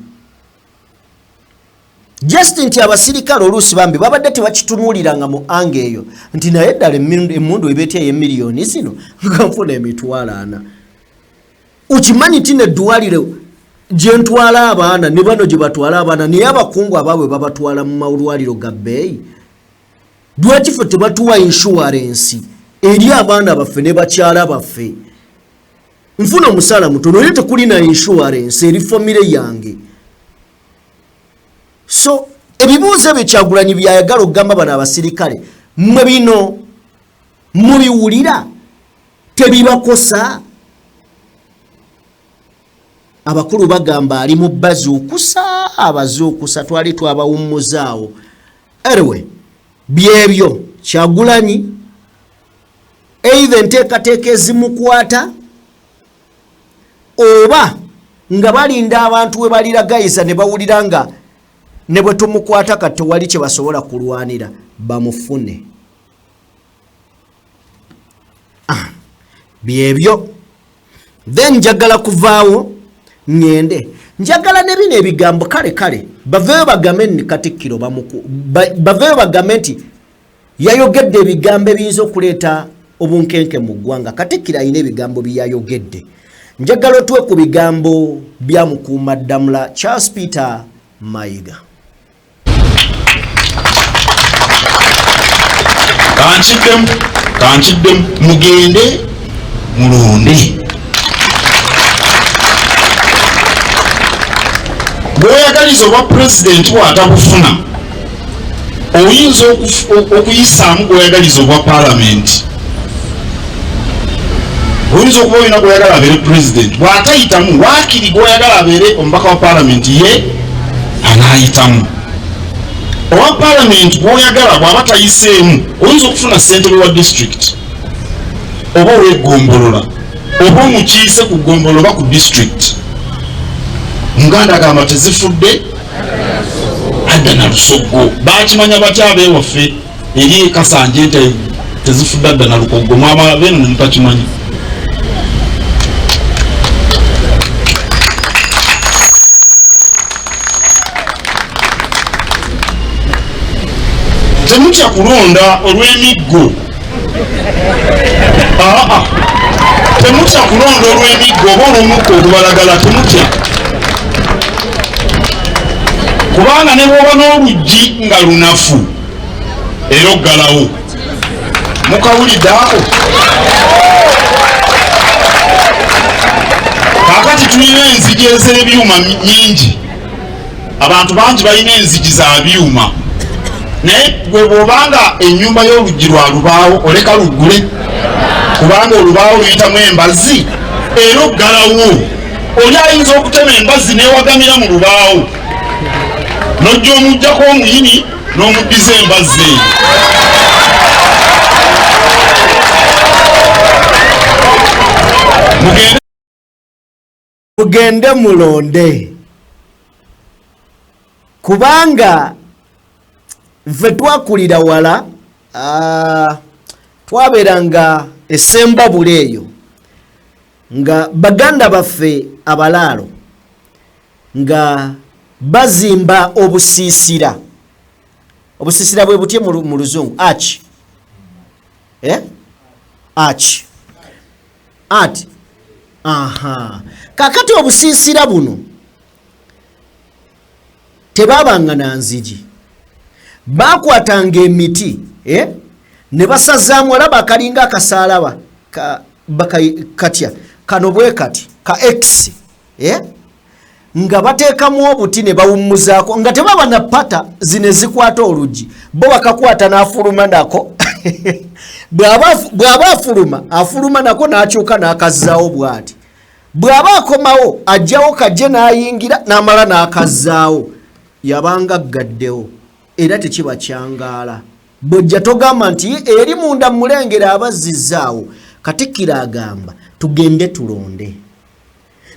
just nti abasirikale oluusi bambi babadde tebakitunuuliranga mu anga eyo nti naye ddala emmundu eba etya ey'emiliyoni zino nga nfuna 40,000? Okimanyi nti neddwaliro gye ntwala abaana ne bano gye batwala abaana, naye abakungu abaabwe babatwala mu malwaliro ga bbeeyi. Lwaki ffe tebatuwa insurance eri abaana baffe ne bakyala baffe? Nfuna omusaala mutono, naye tekulina insurance eri famire yange. So ebibuuzo ebyo Kyagulanyi byayagala okugamba bano abasirikale, mmwe bino mubiwulira, tebibakosa? Abakulu bagamba ali mu bazuukusa, abazuukusa twali twabawummuzaawo. Anyway, byebyo Kyagulanyi, either enteekateeka ezimukwata oba nga balinda abantu we baliragayiza ne bawulira nga ne bwe tumukwata kati tewali kye basobola kulwanira, bamufune. Byebyo. Then njagala kuvaawo ŋŋende, njagala ne bino ebigambo kale kale baveeyo bagambe nti Katikkiro baveeyo bagambe nti yayogedde ebigambo ebiyinza okuleeta obunkenke mu ggwanga. Katikkiro alina ebigambo bye yayogedde. Njagala otuwe ku bigambo bya Mukuumaddamula Charles Peter Mayiga. Kankiddemu, kankiddemu, mugende mulonde. Gw'oyagaliza obwa pulezidenti bw'atabufuna, oyinza okuyisaamu gw'oyagaliza obwa paalamenti. Oyinza okuba olina gw'oyagala abeere pulezidenti, bw'atayitamu waakiri gw'oyagala abeere omubaka wa paalamenti ye anaayitamu. Owa paalamenti gw'oyagala bw'aba tayiseemu, oyinza okufuna ssentebe wa disitulikiti oba ow'eggombolola oba omukiise ku ggombolola oba ku disitulikiti. Muganda agamba tezifudde adda na lusoggo. Bakimanya batya abeewaffe eri ekasanje nti tezifudde adda na lukoggo? Mwamala beeno ne mutakimanya. Temutya kulonda olw'emiggo. Aa, temutya kulonda olw'emiggo oba olw'omukka ogubalagala. Temutya, kubanga ne bw'oba n'oluggi nga lunafu era oggalawo. Mukawulidde ako? Kaakati tulina enzigi ez'ebyuma nyingi, abantu bangi balina enzigi za byuma, naye gwe bw'obanga ennyumba y'oluggi lwa lubaawo, oleka luggule, kubanga olubaawo luyitamu embazzi era oggalawo. Oli ayinza okutema embazzi n'ewagamira mu lubaawo, n'ojja omuggyako omuyini n'omuddiza embazzi eyo. Mugende Mugende mulonde, kubanga nfe twakulira wala, twabeeranga esembabula eyo nga baganda baffe abalaalo nga bazimba obusiisira. Obusiisira bwe butye mu luzungu? Arch, eh? Arch, ati aha. Kakati obusiisira buno tebabanga na nzigi, bakwatanga emiti, eh? Ne basazaamu. Olaba akalinga akasaalaba katya kano bwe kati ka x, eh? Nga bateekamu obuti ne bawummuzaako, nga tebaba na pata zino ezikwata oluggi. Bo bakakwata n'afuluma nako. Bw'aba afuluma, afuluma nako, n'akyuka n'akazzaawo bw'ati. Bw'aba akomawo, ajjawo kajje n'ayingira, n'amala n'akazzaawo. Yabanga aggaddewo era tekiba kyangaala. Bw'ojja togamba nti eri munda mulengera abazzizaawo. Katikkiro agamba tugende tulonde,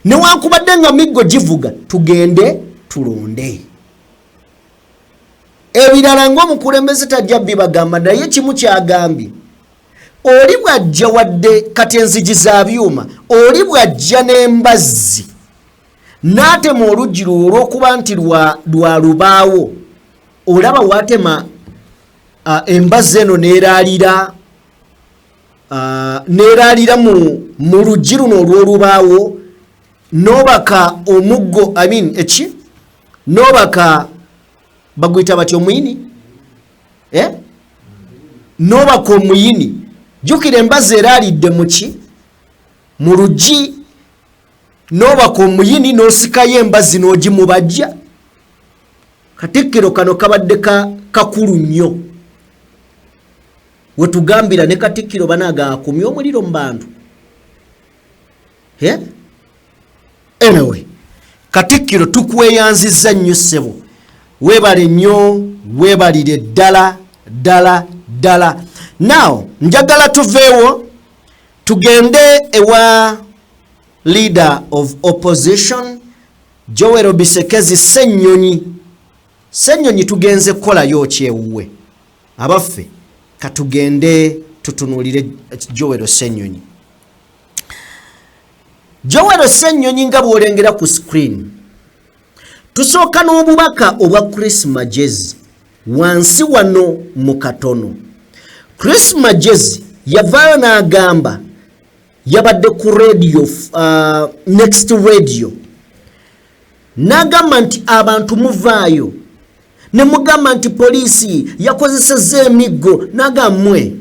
newankubadde nga miggo givuga, tugende tulonde. Ebirala ng'omukulembeze tajja bibagamba, naye kimu kyagambye, oli bw'ajja, wadde kati enzigi za byuma, oli bw'ajja n'embazzi n'atema oluggi lwo, olw'okuba nti lwa lubaawo, olaba watema embazzi eno neeraalira mu luggi luno olw'olubaawo, n'obaka omuggo, I mean, eki, n'obaka, baguyita batya, omuyini, eh? N'obaka omuyini. Jjukira embazzi eraalidde muki? Mu luggi. N'obaka omuyini n'osikayo embazzi n'ogimubajja. Katikkiro kano kabadde kakulu nnyo wetugambira ne katikkiro banaaga akumye omuliro mu bantu. Eh? Anyway, katikkiro tukweyanzizza nnyo ssebo, weebale nnyo, weebalire ddala ddala ddala. Now njagala tuveewo tugende ewa leader of opposition Joel Bisekezi Ssennyonyi. Ssennyonyi tugenze kukolayo kyewuwe abaffe. Katugende tutunuulire Joel Ssennyonyi. Joel Ssennyonyi nga bw'olengera ku screen, tusooka n'obubaka obwa Chris Magezi wansi wano mu katono. Chris Magezi yavaayo n'agamba, yabadde ku radio, Next Radio, n'agamba nti abantu muvaayo ne mugamba nti poliisi yakozesezza emiggo, n'agammwe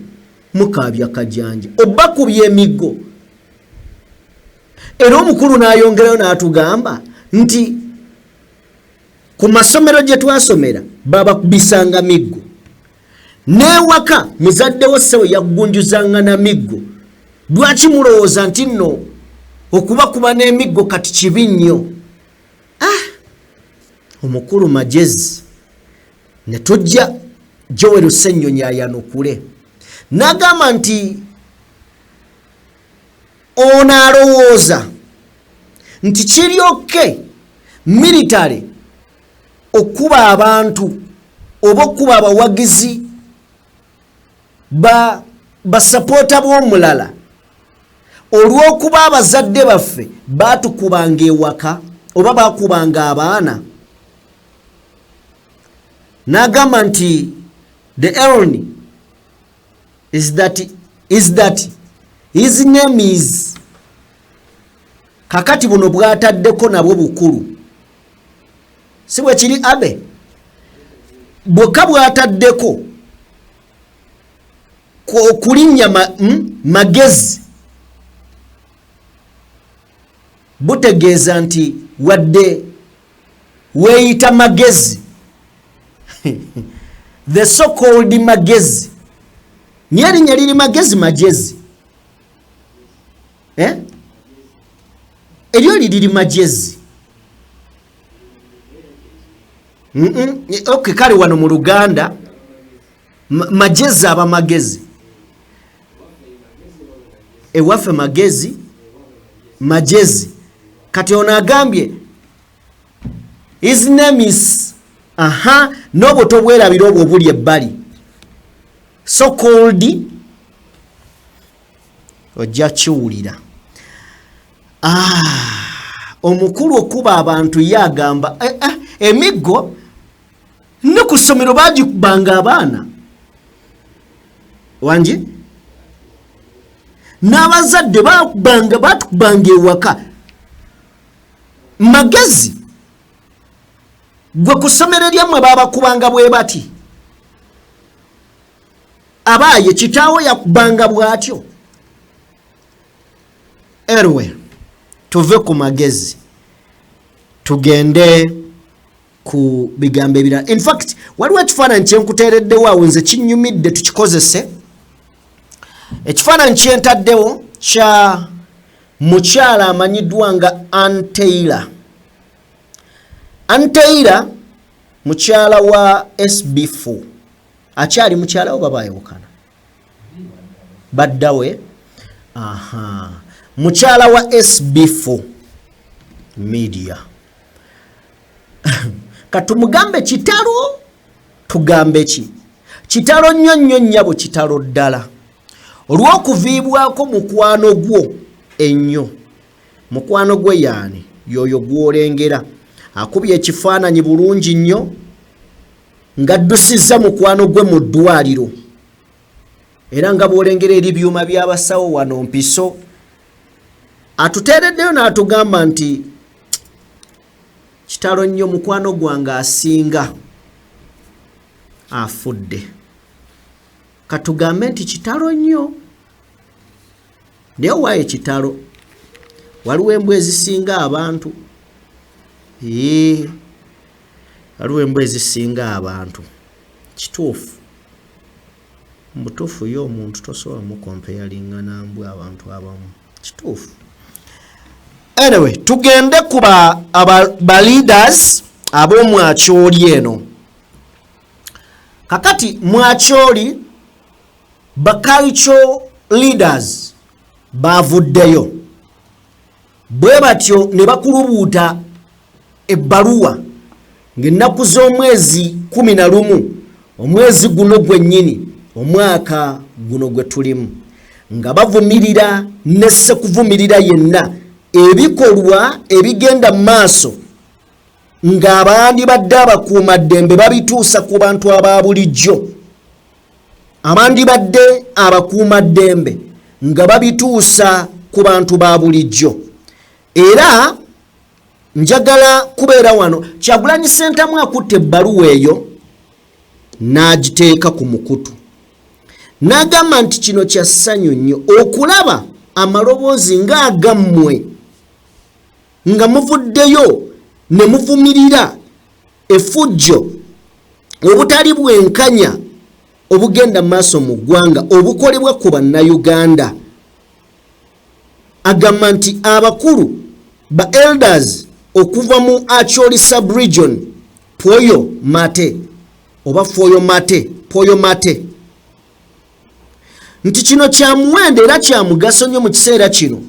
mukaabya kajanja obakubya emiggo. Era omukulu n'ayongerayo n'atugamba nti Ku masomero gye twasomera babakubisanga miggo, n'ewaka muzaddewo ssewe yaggunjuzanga na miggo. Lwaki mulowooza nti nno okubakuba n'emiggo kati kibi nnyo? Ah, omukulu Magezi ne tujja Joel Ssennyonyi ayanukule n'agamba nti ono alowooza nti kiryokke military okuba abantu oba okuba abawagizi ba basapoota b'omulala olw'okuba abazadde baffe baatukubanga ewaka oba baakubanga abaana. N'agamba nti the irony is that his name is, kakati buno bwataddeko nabwo bukulu, si bwe kiri abe bwokka bwataddeko okulinnya magezi butegeeza nti wadde weeyita magezi, the so called magezi, naye erinnya liri magezi magezi, eh? Eryo liriri magezi. Okay, kale wano mu Luganda magezi aba magezi, ewaffe magezi magezi. Kati ono agambye his name is, aha, n'obwo tobwerabira obwo obuli ebbali, so called, ojja kiwulira. Ah, omukulu okuba abantu ye agamba emiggo ne ku ssomero bagikubanga abaana wangi, n'abazadde bakubanga, batukubanga ewaka. Magezi gwe ku ssomero lyammwe babakubanga bwe bati? Abaaye kitaawo yakubanga bw'atyo? Anyway, tuve ku magezi tugende ku bigambo ebirala. In fact, waliwo ekifaananyi kyenkuteereddewo awo, nze kinyumidde, tukikozese. Ekifaananyi kyentaddewo kya mukyala amanyiddwa nga Ann Taylor. Ann Taylor mukyala wa SB4, akyali mukyala wo babayawukana baddawe. Aha, mukyala wa SB4 Media. Katumugambe kitalo, tugambe ki? Kitalo nnyo nnyo nnyabo, kitalo ddala olw'okuviibwako mukwano gwo ennyo. Mukwano gwe yaani? Yoyo gw'olengera akubye ekifaananyi bulungi nnyo ng'addusizza mukwano gwe mu ddwaliro, era nga bw'olengera eri byuma by'abasawo wano mpiso. Atuteereddeyo n'atugamba nti kitalo nnyo, mukwano gwange asinga afudde. Katugambe nti kitalo nnyo, naye waayo kitalo, waliwo embwa ezisinga abantu. Ee, waliwo embwa ezisinga abantu, kituufu. Mubutuufu ye omuntu tosobola mukompeyalinga nambwa abantu abamu, kituufu. Anyway, tugende ku ba leaders ab'omwakyoli eno. Kakati mwakyoli ba cultural leaders bavuddeyo bwe batyo ne bakulubuuta ebbaluwa ng'ennaku z'omwezi 11 omwezi guno gwennyini, omwaka guno gwe tulimu, nga bavumirira ne sekuvumirira yenna ebikolwa ebigenda mu maaso ng'abandi badde abakuumaddembe babituusa ku bantu aba bulijjo, abandi badde abakuumaddembe nga babituusa ku bantu ba bulijjo. Era njagala kubeera wano Kyagulanyi Ssentamu akutte ebbaluwa eyo n'agiteeka ku mukutu n'agamba nti kino kya ssanyu nnyo okulaba amaloboozi ng'agammwe nga muvuddeyo ne muvumirira. Effujjo, obutali bwenkanya obugenda maaso mu ggwanga obukolebwa ku Bannayuganda, agamba nti abakulu ba elders okuva mu Acholi subregion, Poyo Mate oba Foyo Mate, Poyo Mate, nti kino kya muwendo era kya mugaso nnyo mu kiseera kino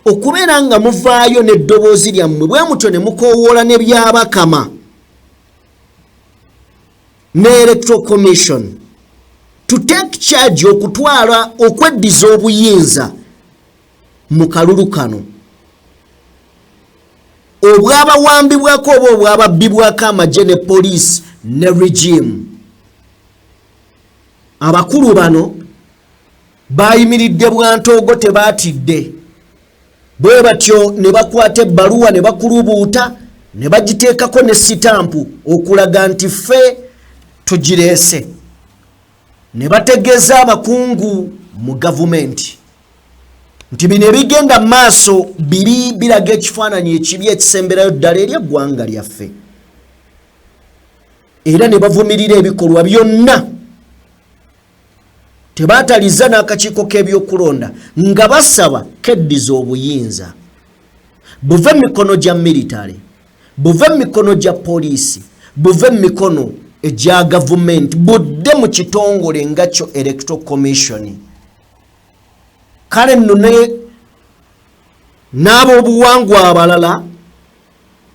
okubeera nga muvaayo n'eddoboozi lyammwe bwe mutyo ne mukoowoola ne Byabakama ne Electoral Commission to take charge, okutwala okweddiza obuyinza mu kalulu kano obwabawambibwako oba obwababbibwako amagye ne poliisi ne regime. Abakulu bano bayimiridde bwantoogo, tebaatidde. Bwe batyo ne bakwata ebbaluwa ne bakulubuuta ne bagiteekako ne sitampu okulaga nti ffe tugireese, ne bategeeza abakungu mu gavumenti nti bino ebigenda mu maaso biri biraga ekifaananyi ekibi ekisemberayo ddala eri eggwanga lyaffe, era ne bavumirira ebikolwa byonna. Tebaataliza n'akakiiko k'ebyokulonda nga basaba keddiza obuyinza, buve mu mikono gya military, buve mu mikono gya poliisi, buve mu mikono egya gavumenti, budde mu kitongole nga kyo Electoral Commission. Kale nno ne n'ab'obuwangwa abalala,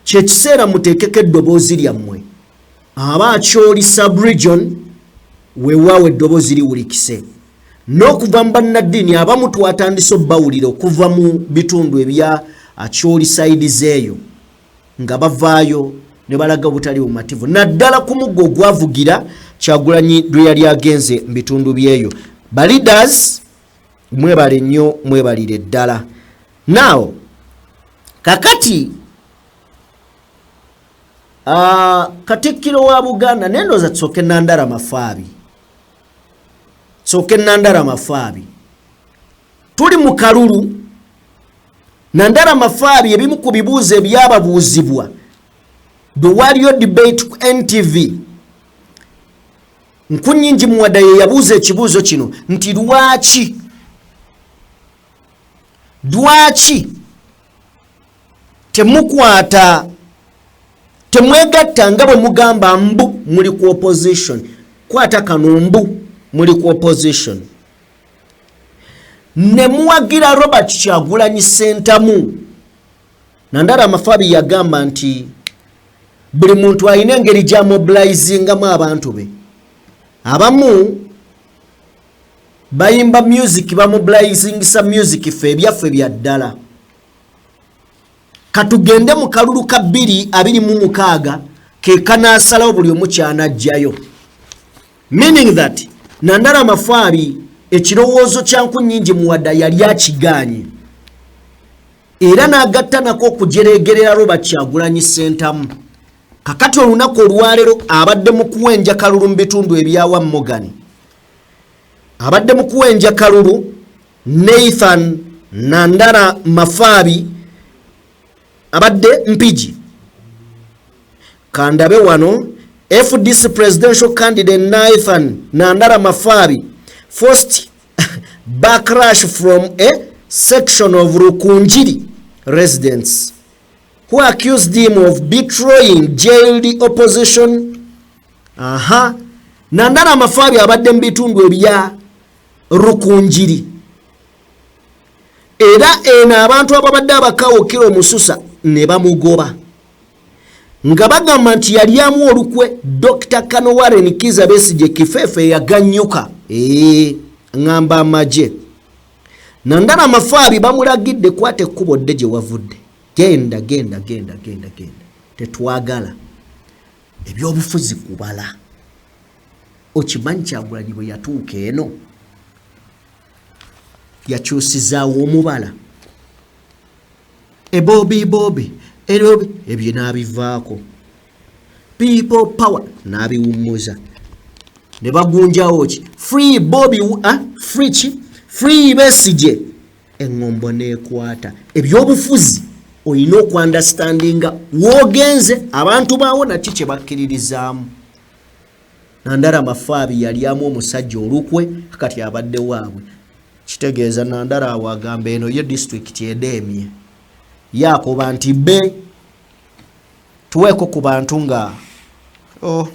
kyekiseera muteekeko eddoboozi lyammwe. Aba Acholi subregion, weewaawo eddoboozi liwulikise n'okuva mu bannaddiini abamu. Twatandise obbawulira okuva mu bitundu ebya Acholi side zeeyo nga bavaayo ne balaga obutali bumativu, naddala ku muggo ogwavugira Kyagulanyi lwe yali agenze mu bitundu byeyo. Ba leaders, mwebale nnyo, mwebalire ddala. Now kakati Katikkiro wa Buganda, nendooza tusooke Nandala Mafaabi, tusooke Nandala Mafaabi. Tuli mu kalulu. Nandala Mafaabi, ebimu ku bibuuzo ebyababuuzibwa bwe waliyo debate ku NTV, Nkunyingi Muwada ye yabuuza ekibuuzo kino nti lwaki temukwata, temwegatta nga bwe mugamba mbu muli ku opposition, kwata kano, mbu muli ku opposition ne muwagira Robert Kyagulanyi Sentamu? Nandala Mafabi yagamba nti buli muntu alina engeri gyamobilizingamu abantu be. Abamu bayimba music, bamobilizingisa music, ffe ebyaffe bya ddala. Katugende mu kalulu ka 2026 ke kanaasalawo buli omu kyanajjayo. Meaning that Nandala Mafaabi ekirowoozo kya Nkunyingi Muwada yali akigaanye era n'agatta nako okujeregerera Robert Kyagulanyi Sentamu. Kakati olunaku olwaleero abadde mu kuwenja kalulu mu bitundu ebyawa Morgan, abadde mu kuwenja kalulu. Nathan Nandala Mafaabi abadde Mpigi. Kandabe wano. FDC presidential candidate Nathan Nandala Mafabi forced backlash from a section of Rukungiri residents who accused him of betraying jailed opposition. Aha, Nandala Mafabi abadde mu bitundu ebya Rukunjiri, era eno abantu ababadde abakawukira omususa ne bamugoba nga bagamba nti yalyamu olukwe Dr Kano Warren Kiza Besige Kifeefe yaganyuka. Ŋŋamba amagye. Nandala Mafaabi bamulagidde, kwata ekkubo dde gye wavudde, genda, genda, genda, genda, genda, tetwagala ebyobufuzi kubala. Okimanyi Kyagulanyi bwe yatuuka eno yakyusizaawo omubala, ebobi bobi erobi ebyo n'abivaako, people power n'abiwummuza, ne bagunjawo ki, free Bobi, free ki, free Besige, eŋŋombo n'ekwata ebyobufuzi. Olina okuandastandinga woogenze abantu baawo naki kye bakkiririzaamu. Nandala Mafaabi yalyamu omusajja olukwe, kati abadde waabwe. Kitegeeza Nandala awo agamba eno ye disitulikiti edeemye, yakoba nti be tuweeko ku bantu nga oh.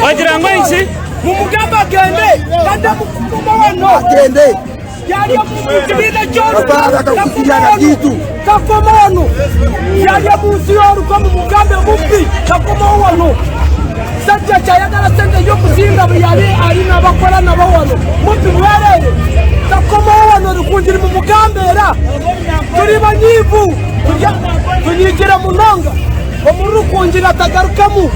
Wagira ngo iki mumugamba agende kadde mukuma wano agende yali mukibiina ky'olukwe kakoma wano yali munsi y'olukwe mumugambe mubbi kakomawo wano sajja kyayagala sente y'okusinga bwe yali ali n'abakola nabo wano mubbi bwerere kakomawo wano Rukungiri mumugambe era tuli banyiivu tunyigire munonga omu Rukungiri atagarukamu.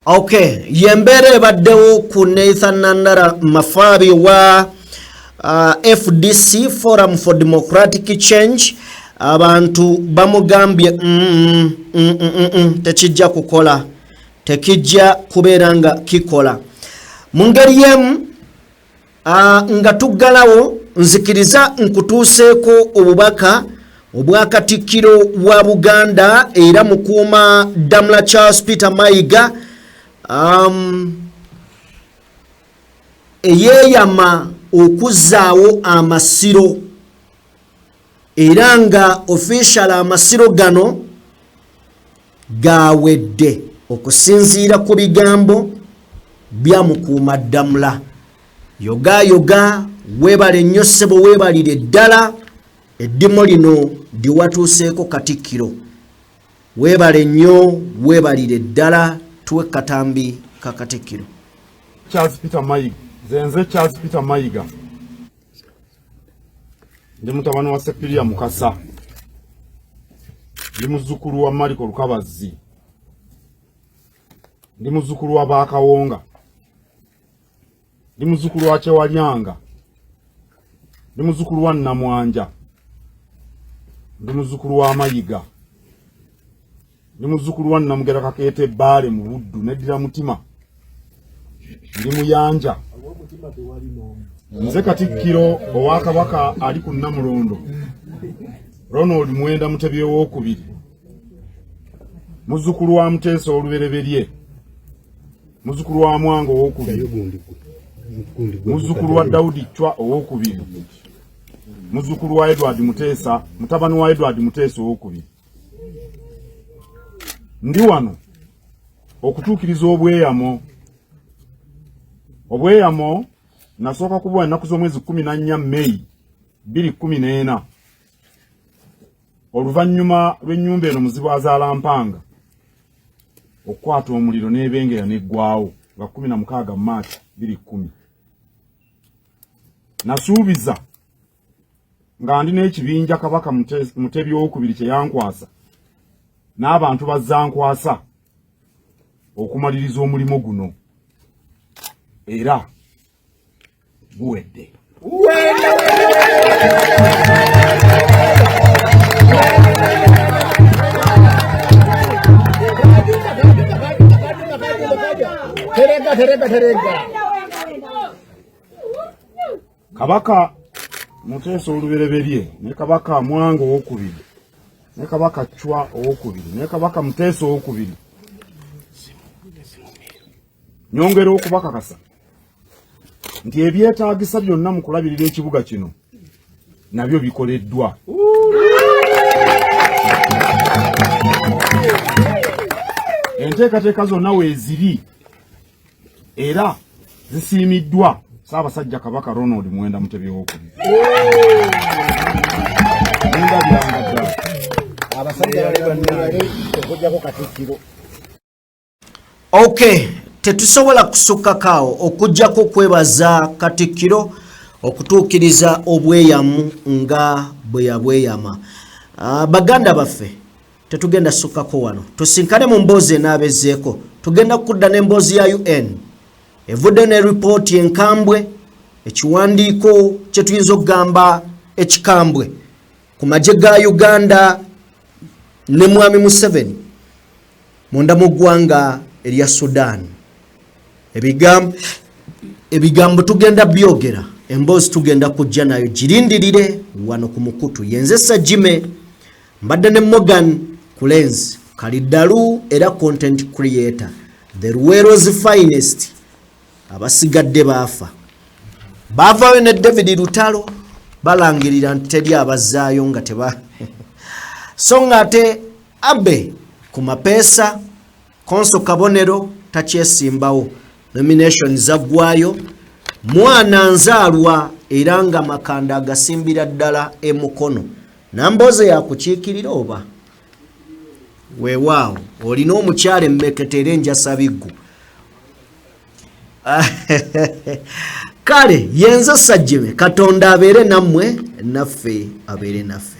Okay, yembeera ebaddewo ku Nathan Nandala Mafabi wa FDC, Forum for Democratic Change. Abantu bamugambye tekijja kukola, tekijja kubeera nga kikola. Mu ngeri y'emu nga tuggalawo, nzikiriza nkutuuseeko obubaka obwa Katikkiro wa Buganda era mukuuma Ddamula Charles Peter Mayiga, eyeeyama okuzzaawo amasiro, era nga official amasiro gano gawedde okusinziira ku bigambo bya mukuuma Ddamula. Yoga yoga, weebale nnyo ssebo, weebalire ddala eddimu lino lyewatuuseeko Katikkiro. Weebale nnyo, weebalire ddala. Tuwe katambi ka Katikkiro. Charles Peter Mayiga. Nze Charles Peter Mayiga, ndi mutabani wa Sepiria Mukasa, ndi muzzukulu wa Mariko Lukabazzi, ndi muzzukulu wa Baakawonga, ndi muzzukulu wa Kyewalyanga, ndi muzzukulu wa Namwanja, ndi muzzukulu wa Mayiga, ndi muzzukulu wa Namugera Kakeete Bbaale mu Buddu neddira Mutima, ndi Muyanja. Nze Katikkiro owa Kabaka ali ku Nnamulondo, Ronald Mwenda Mutebi owookubiri, muzzukulu wa Muteesa olubereberye, muzzukulu wa Mwanga owookubiri, muzzukulu wa Daudi Chwa owookubiri, muzzukulu wa Edward Muteesa, mutabani wa Edward Muteesa owookubiri. Ndi wano okutuukiriza obweyamo. Obweyamo nasooka kubuwa ennaku z'omwezi 14 May 2014, oluvannyuma lw'ennyumba eno Muzibu azaala Mpanga okukwata omuliro n'ebengera n'eggwawo nga 16 March 2010. Nasuubiza nga ndi n'ekibinja Kabaka Mutebi owookubiri kye yankwasa n'abantu bazzankwasa okumaliriza omulimu guno, era guwedde. Kabaka Muteesa olubereberye ne Kabaka Mwanga owookubiri ne Kabaka Chwa owookubiri ne Kabaka Muteesa owookubiri, nyongera okubakakasa Nti ebyetaagisa byonna mu kulabirira ekibuga kino nabyo bikoleddwa. Enteekateeka zonna weeziri era zisiimiddwa Ssaabasajja Kabaka Ronald Muwenda Mutebi Owookubiri. Ndabiranga ddala. Abasajja bali okujjako Katikkiro. Okay, tetusobola kusukkakaawo okujjako okwebaza Katikkiro okutuukiriza obweyamu nga bwe yabweyama. Baganda baffe, tetugenda sukkako wano, tusinkane mu mboozi enaabezeeko. Tugenda kudda n'emboozi ya UN evudde ne ripooti enkambwe, ekiwandiiko kye tuyinza okugamba ekikambwe ku magye ga Uganda ne Mwami Museveni munda mu ggwanga erya Sudan. Ebigambo tugenda byogera, emboozi tugenda kujja nayo, girindirire wano ku mukutu. Yenze Sajime, mbadde ne Morgan Kulenzi Kaliddalu, era content creator, the Luwero's finest. Abasigadde baafa, baavaayo ne David Lutalo, balangirira nti teri abazzaayo nga teba so nga ate abe ku mapeesa konso kabonero takyesimbawo, nomination zaggwayo. Mwana nzaalwa era nga Makanda agasimbira ddala emukono Nambooze yakukiikirira oba weewaawo olina omukyala emmekete era enjasabiggu. Kale yenze Sajjime, Katonda abeere nammwe, naffe abeere naffe.